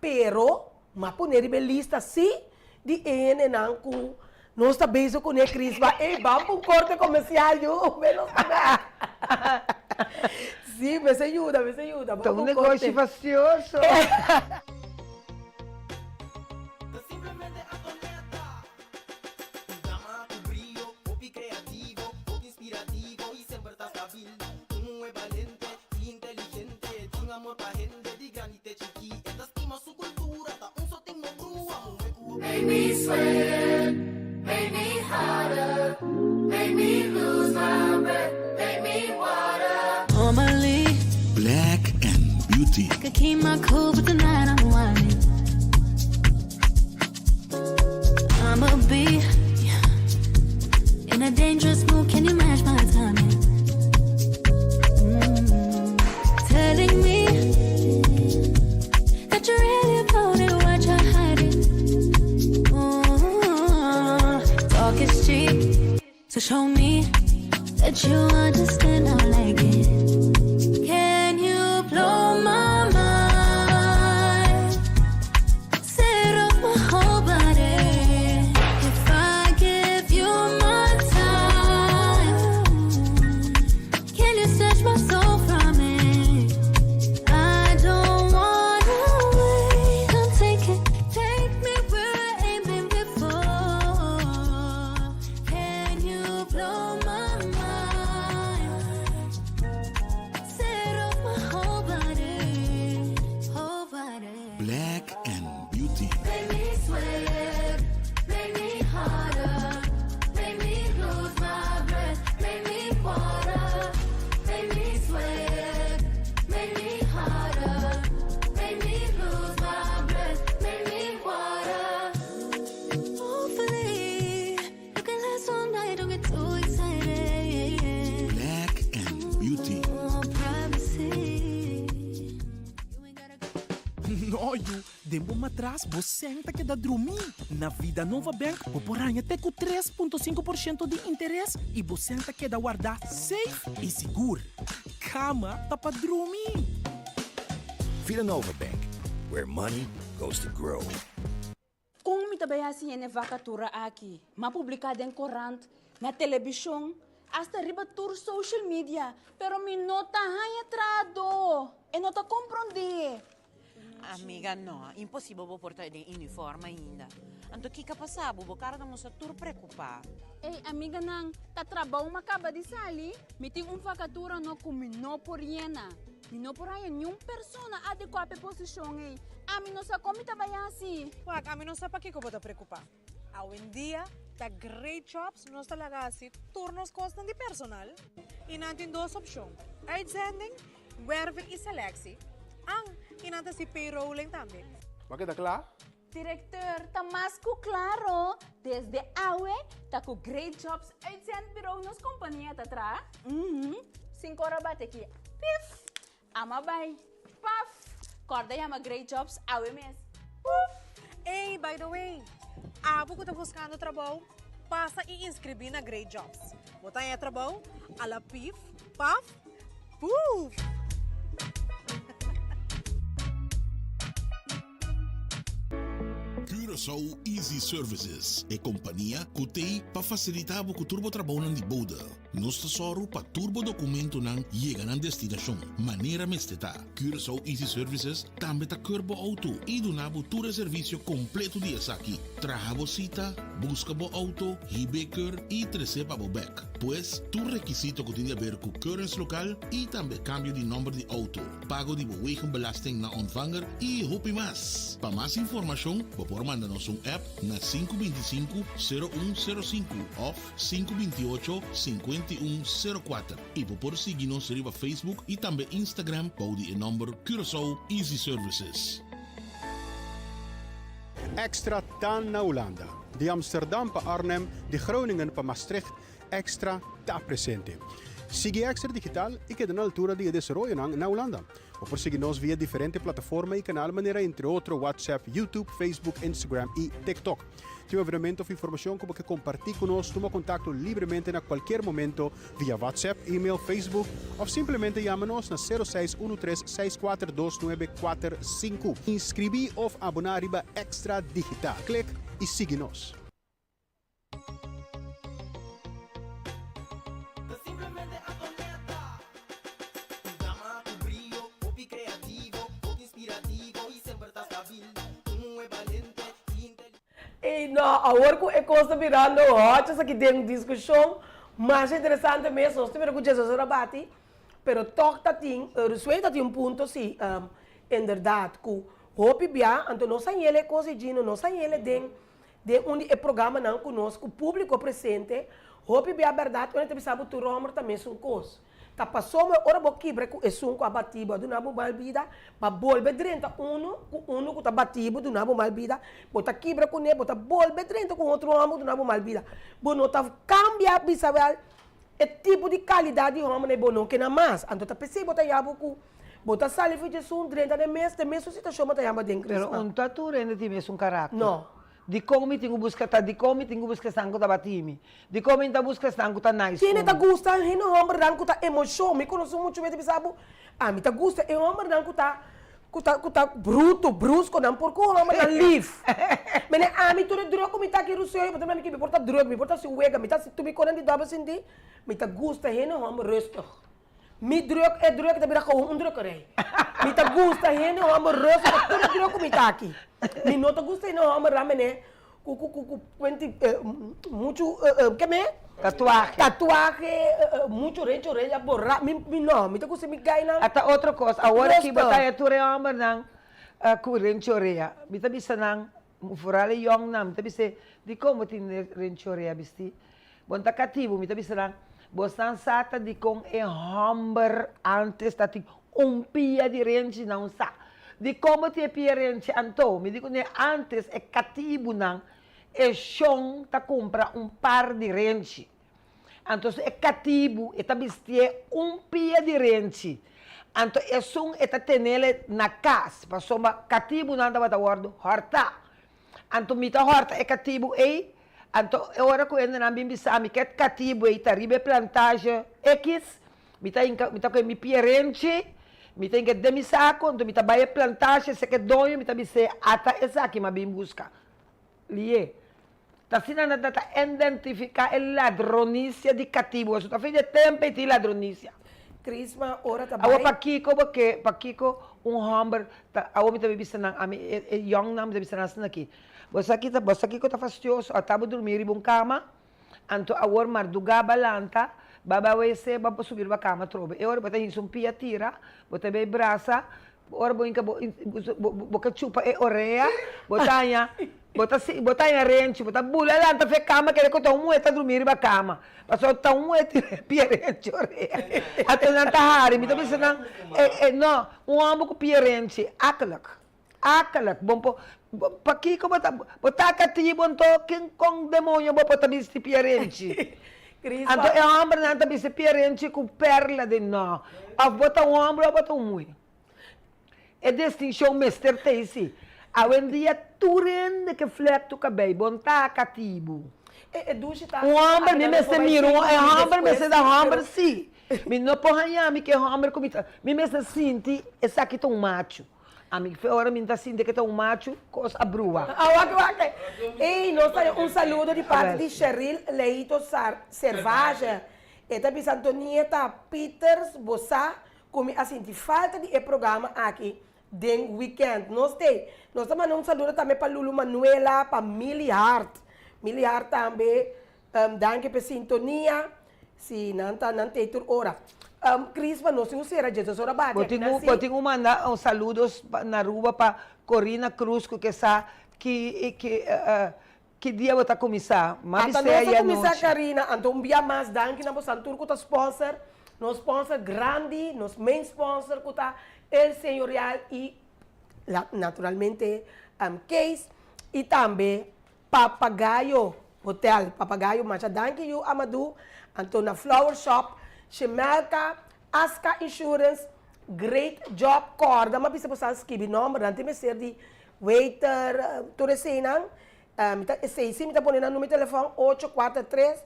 Pero m'a pone riba e lista sí di e hendenan ku nos ta bezig kuné Crisma. Ey ban pa un korte komersial yu, menos ta bek. Sí, mester yuda, mester yuda. Ta un negoshi fastioso. Make me sweat, make me hotter, make me lose my breath, make me water. Normally, Black and Beauty. I could keep my cool, but tonight I'm whining. I'ma be in a dangerous mood. Can you match my timing? Mm. Telling me that you're really about it, what you're hiding. Ooh, talk is cheap, so show me that you understand. I like it. Can you blow my mind? Set off my whole body. If I give you my time, can you snatch my soul from it? I don't wanna wait. Come take it, take me where I ain't been before. Can you blow my mind? Set off my whole body, whole body. Black and Beauty. Make me sweat, make me hotter, make me lose my breath, make me water, make me sweat, make me hotter, make me lose my breath, make me water. Hopefully, you can last all night, don't get too excited. Black and Beauty. Oh, privacy. You ain't gotta go. No, yu, den bo matras bo sèn ta keda drumí. Na Vidanova Bank bo por haña te ku 3.5% di interes i bo sèn ta keda wardá safe i sigur. Kama ta pa drumi! Vidanova Bank, where money goes to grow. Kon mi ta bai hasi hende vakatura aki? M'a publiká den korant, na telebishon, asta riba tur social media, pero mi no ta haña trahadó. E no ta komprondé. Amiga, no, imposibel bo por ta den uniform ainda. Anto kiko a pasa bo? Bo kara ta mustra tur preokupá. Ey, amiganan, ta trabou m'a kaba di sali. Mi tin un vakatura no ku mi no por yena. Mi no por haña niun persona adekuá pa e posishon ei. Ami no sa kon mi ta bai hasi. Wak, ami no sa pakiko bo ta preokupá. Awendia ta Great Jobs nos ta laga hasi tur nos kosnan di personal i nan tin dos opshon, uitzending, werving i selectie. An, i nan ta hasi payrolling tambe. Bo a keda kla? Directeur, ta mas cu claro, desde awe ta cu Great Jobs Uitzendbureau nos compania ta traha. Uhum, sin cora bate aki, pif, ama bay, paf, corda yama Great Jobs awe mes, puf. Ey, by the way, abo cu ta buscando trabou, pasa y inscribi na Great Jobs. Bo ta haña trabou a la pif, paf, puf! Curaçao Easy Services, e kompania ku t'ei pa fasilitá bo ku tur bo trabounan di bouda. Nos ta sòru pa tur bo dokumentonan yega nan destinashon manera mester ta. Curaçao Easy Services tambe ta keur bo outo i duna bo tur e servisio kompleto di esaki, traha bo sita, buska bo outo, hib'é keur i tres'é pa bo bèk. Pues, tur rekisito ku tin di aber ku keuringslokaal i tambe kambio di nòmber di outo. pago di bo wegenbelasting na ontvanger y hopi mas. Pa mas informacion bo por manda nos un app na 525 0105 of 528 5104 y bo por sigui nos riba Facebook y tambe Instagram bou di e nomber Curaçao Easy Services. Extra ta na Hulanda. Di Amsterdam pa Arnhem, di Groningen pa Maastricht, Extra ta presente. Sigui Extra Digital i keda na altura di e desaroyonan na Hulanda. Bo por sigui nos via diferente plataforma i kanal manera entre otro WhatsApp, YouTube, Facebook, Instagram i TikTok. Tin un evenemento òf informashon ku bo ke kompartí ku nos, tuma kontakto libremente na kualkier momento via WhatsApp, email, Facebook òf simplemente yama nos na 0613 642945. Inskribí òf aboná riba Extra Digital. Klik i sigui nos! Ta simplemente Antonetta. Un dama cu brio, hopi creativo, hopi inspirativo y semper ta stabil. Un muhe balente y inteligente. Ey no, awor cu e cos ta birando hot esaki den discusion masha interesante mes, nos ta mira cu Jesus ora bati, pero toch ta tin, Rusuey ta tin un punto si, inderdaad cu hopi bia, anto nos a yele e cos ey Gino, nos a yele den Den un di e programanan ku nos ku públiko presente, hopi bia bèrdat ora ta bisa bo tur hòmber ta mesun kos. Ta pasobra ora bo kibra ku esun ku a batí bo a duna bo mal bida, pa bolbe drenta unu ku unu ku ta batí bo duna bo mal bida, bo ta kibra kuné, bo ta bolbe drenta ku un otro hòmber ku duna bo mal bida. Bo no ta kambia bisa wèl e tipo di kalidat di hòmber ei bo no kena mas. Anto ta p'esei bo ta yaba ku bo ta sali for djesun drenta den mes, den mesun situashon bo ta yaba den Pero Krisma. un ta tur hende tin mesun karakter. No. Dikon mi tin ku buska ta dikon mi tin ku buska esnan ku ta bati mi? Dikon mi no ta buska esnan ku ta nice ku Kende ta mi? gusta hende hòmbernan ku ta emoshon? Mi konosé muchu bes ta bisa bo, ami ta gusta e hòmbernan ku ta ku ta ku ta bruto, brusko, nan por ku hòmbernan lif. Mene ami tur e drùk ku mi ta aki Ruseo, bo ta mira mi ki mi por ta drùk, mi por ta hasi wega, mi ta hasi tur mi konan di dòbel sintí, mi ta gusta hende hòmber rùstig. Mi druk, e druk ta bira gewoon un drukkerij. Mi ta gusta hende homber rustig pa tur e druk ku mi ta aki. Mi no ta gusta hende homber ramene ku ku ku ku kuenti muchu ke me? Tatuahe. Tatuahe, muchu rencho reya borra, mi mi no, mi ta gusta mi gainan. Ata otro kos, awor aki bo ta haña tur e hombernan ku rencho rea. Mi ta bisa nan, vooral e yòngnan, mi ta bis'é, dikon bo tin rencho rea bisti? Bo no ta katibu, mi ta bisa nan, bosnan sa ta dikon e hòmber ántes ta tin un pia di renchi nan un sa. Dikon bo tin e pia renchi anto? Mi di kuné ántes e katibunan, e shon ta kumpra un par di renchi. Anto su e katibu e ta bistié un pia di renchi. Anto esun e ta tenele na kas, pasobra katibunan tabata wòrdu hòrtá. Anto mi ta hòrta e katibu ei, anto e ora ku hendenan bin bisa mi ke katibu ei ta riba e plantage ekis, mi ta hinka, mi ta kohe mi pia renchi, mi ta hinka den mi sako, anto mi ta bai e plantage, esei ke doño, mi ta bis'é ata esaki mi a bin buska. Lié. Ta asina nan ta ta identifiká e ladronisia di katibu, pasobra ta fin di e tempu ei tin ladronisia. Crisma ora ta bai. Awor pakiko bo ke, pakiko un hòmber ta, awor mi ta bisa nan, ami e e yòngnan mi ta bisa nan asina aki, bo sa ki ta, bo sa kiko ta fastioso, ata bo durmi riba un kama, anto awor mardugá ba lanta, ba bai wc, ba subi riba kama atrobe, e ora bo ta hinsa un pia tira, bo ta bai brasa, Ora bo hinka bo bo ke chupa e orea, bo ta haña bo ta si bo ta haña renchi, bo ta bula lanta fe kama kere ku ta un muhé ta drumí riba kama, pasobra ta un muhé tin e pia renchi orea. Anto nan ta hari, mi ta bisa nan e e no, un hòmber ku pia renchi, akelig, akelig, bo por pakiko bo ta bo ta katibu anto ken kon demoño bo por ta bisti pia renchi? Anto e hòmbernan ta bisti pia renchi ku pèrla den no, òf bo ta un hòmber òf bo ta un muhé. E distinshon mester ta esi. Awendia tur hende ke flèk tu kabei, bo no ta katibu. Un hòmber mi mester mira un e hòmber mester ta hòmber si. Mi no por haña mi ke hòmber ku mi ta mi mester sinti esaki ta un machu. Ami fe ora mi ta sinti ke ta un machu kos a brua. Wak wak ey nos ta un saludo di parti di Sheryl Leito Servage e ta bisa Antonieta Pieters bo sa Ku mi a sinti falta di e programa aki den weekend. Nos t'ei. Nos ta manda un saludo tambe pa Lulu Manuela, pa Milly Hart. Milly Hart tambe, danki p'e sintonia. Si, nan ta, nan t'ei tur ora. Crisma, nos tin un sera dje ora bati Bo aki tin nan ku, si. bo tin ku manda un saludos pa na Aruba pa Corina Cruz ku ke sa ki ki Ki dia bo ta kuminsá? M'a Ata bis'é nos a ayer kuminsá nochi. Karina, anto un bia mas danki na bosan tur ku ta sponsor, nos sponsor grandi, nos main sponsor ku ta El Señorial i la naturalmente Kees i tambe Papagayo Hotel, Papagayo masha danki yu Amadou, anto na Flower Shop. Shemelka, Aska Insurance, Great Job Kòrda m'a bisa boso a skibi nòmber nan tin mester di waiter tur eseinan mi ta esei si mi ta pone nan numero di telefòn ocho kuater tres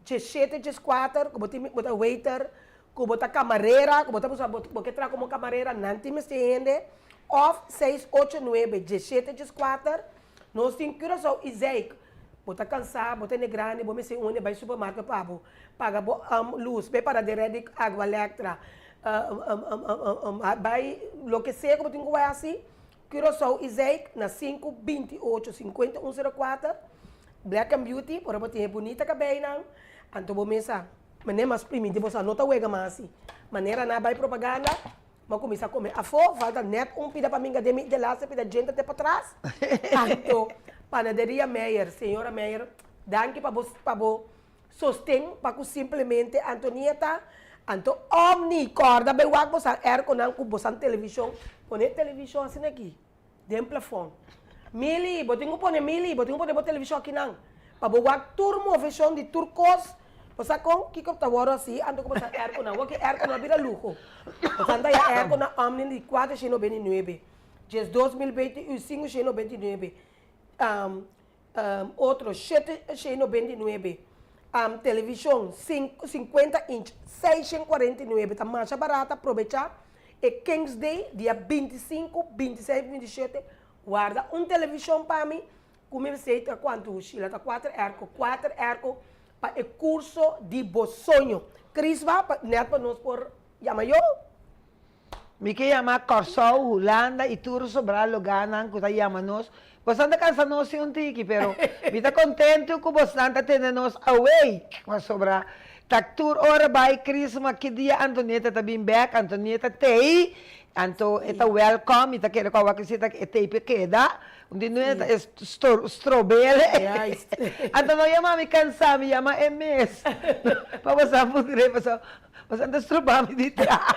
diesshete dieskuater ku bo tin bo ta waiter ku bo ta kamarera ku bo ta buska bo ke traha komo kamarera nan tin mester hende òf seis ocho nuebe diesshete dieskuater nos tin Curaçao i Zeik bo ta kansá bo ta hende grandi bo mester un hende bai supermarket pa bo paga bo lus bai para den red di agua lectra bai loke sea ku bo tin ku hasi Curaçao i Zeik na sinku 28 51 04 Black and Beauty ora bo tin e bunita kabeinan anto bo mesa Mane mas primiti boso a no ta wega mas asi. Manera nan a bai propaganda, bo a kuminsá kome afó, falta nèt un pida pa minga den mi delaste pida djente te patras. Anto Panaderia Meyer, señora Meyer, danki pa bo pa bo sosten pa ku simplemente Antonieta. Anto Omni, kòrda bai wak boso a airconan ku boso televishon, pone televishon asina aki. Den plafon. Mili, bo tin ku pone Mili, bo tin ku pone bo televishon akinan pa bo wak tur moveshon di tur kos. Bo sa kon? Kiko ta wòrdu hasi anto ku bo sa airco nan? Wak e airco no a bira luho. Bo sa ta ya airco na Omni di kuater shen nobenta i nuebe, 12000 BTU, sinku shen nobenta i nuebe. Otro 799, televishon 50 inch 649 ta masha barata aprobecha e Kings Day dia 25, 26, 27 warda un televishon pa mi ku mi mester ta kuantu Sheila ta kuater airco kuater airco pa e kurso di bo soño Crisba net pa nos por yama yo. Mi ke yama Kòrsou, Hulanda i tur sobrá lugánan ku ta yama nos. Bosnan ta kansa nos si un tiki, pero mi ta kontentu ku bosnan ta tene nos awake, pasobra ta tur ora bai Chrisma ki dia Antonieta ta bin bèk, Antonieta t'ei, anto e ta wèlkòm, mi ta kere ku awor si ta e t'ei p'e keda, un di nuebe ta e strobele, anto no yama mi kansá, mi yama e mes, pa bosnan puntra pasobra Boso ta stroba mi di traha.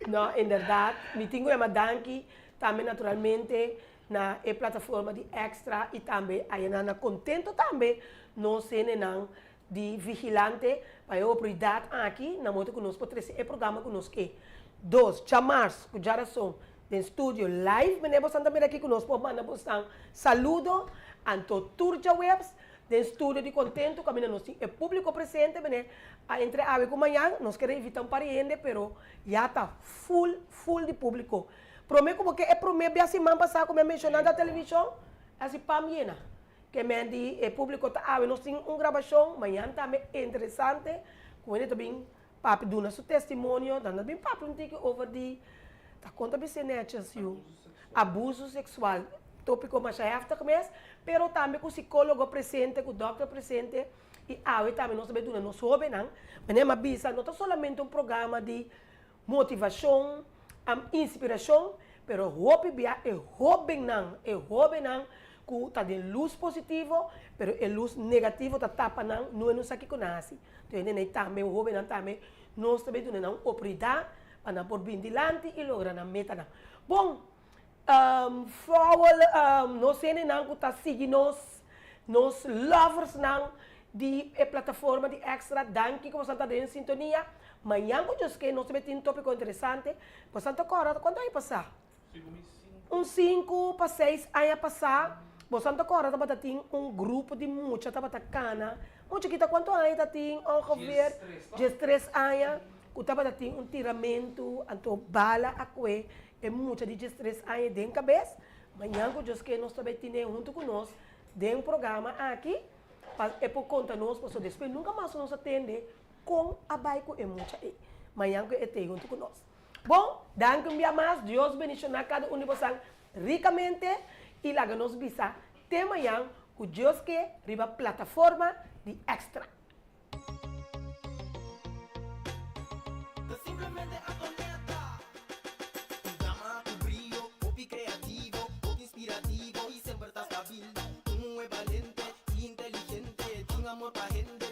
No, inderdaad. Mi tin ku yama danki tambe naturalmente na e plataforma di Extra i tambe ayanan na Contento tambe nos hendenan di Vigilante pa e oportunidat aki na moto ku nos por trese e programa ku nos ke. Dos, djamars ku djarason den studio live mene bosan ta mira aki ku nos por manda bosan saludo anto tur djaweps Den studio di Contento caminda nos tin e publico presente bene a entre awe cu mañan nos kere invita un par di hende pero ya ta full full di publico. Prome cu bo ke e prome bia siman pasa cu mi a menciona na television asi pam yena ke men di e publico ta awe nos tin un grabacion mañan tambe interesante cu hende ta bin Papi duna su testimonio, nan ta bin papia un tiki over di, ta kon ta bis'é nètjes yu? Abuso seksual, tópiko masha hèftig mes, pero tambe ku sikólogo presente, ku dòkter presente, i awe tambe nos ta bai duna nos hóbennan, manera mi a bisa, no ta solamente un programa di motivashon, inspirashon, pero hopi bia e hóbennan, e hóbennan ku ta den lus positivo, pero e lus negativo ta tapa nan, no e no sa kiko nan hasi. Tu hende nei tambe, hóbennan tambe, nos ta bay duna nan un oportunidat pa nan por bin dilanti i logra nan metanan. Bon, Frowel, nos hendenan ku ta sigui nos, nos loversnan di e plataforma di Extra, danki ku boso ta den sintonia. Mañan ku Dios ke nos ta bay tin un topiko interesante. Boso ta kòrda kuantu aña pasá? Un sinku pa seis aña pasá, boso ta kòrda tabata tin un grupo di mucha tabata kana, mucha kita kuantu aña ta tin ongeveer diestres aña, ku tabata tin un tiramentu, anto bala a kue e mucha di diestres aña den kabes. Mañan ku Dios ke nos ta bai tine huntu ku nos den programa aki pa e por konta nos, pasobra despues nunka mas nos a tende kon a bai ku e mucha ei. Mañan ku e tei huntu ku nos. Bon, danki un bia mas, Dios bendiciona cada un di bosan ricamente y laga nos bisa te mañan cu Dios ke riba plataforma di Extra. Ta simplemente Antonieta. Un dama cu brio, hopi creativo, hopi inspirativo y semper ta stabil. Un muhe balente y inteligente, tin amor pa hende.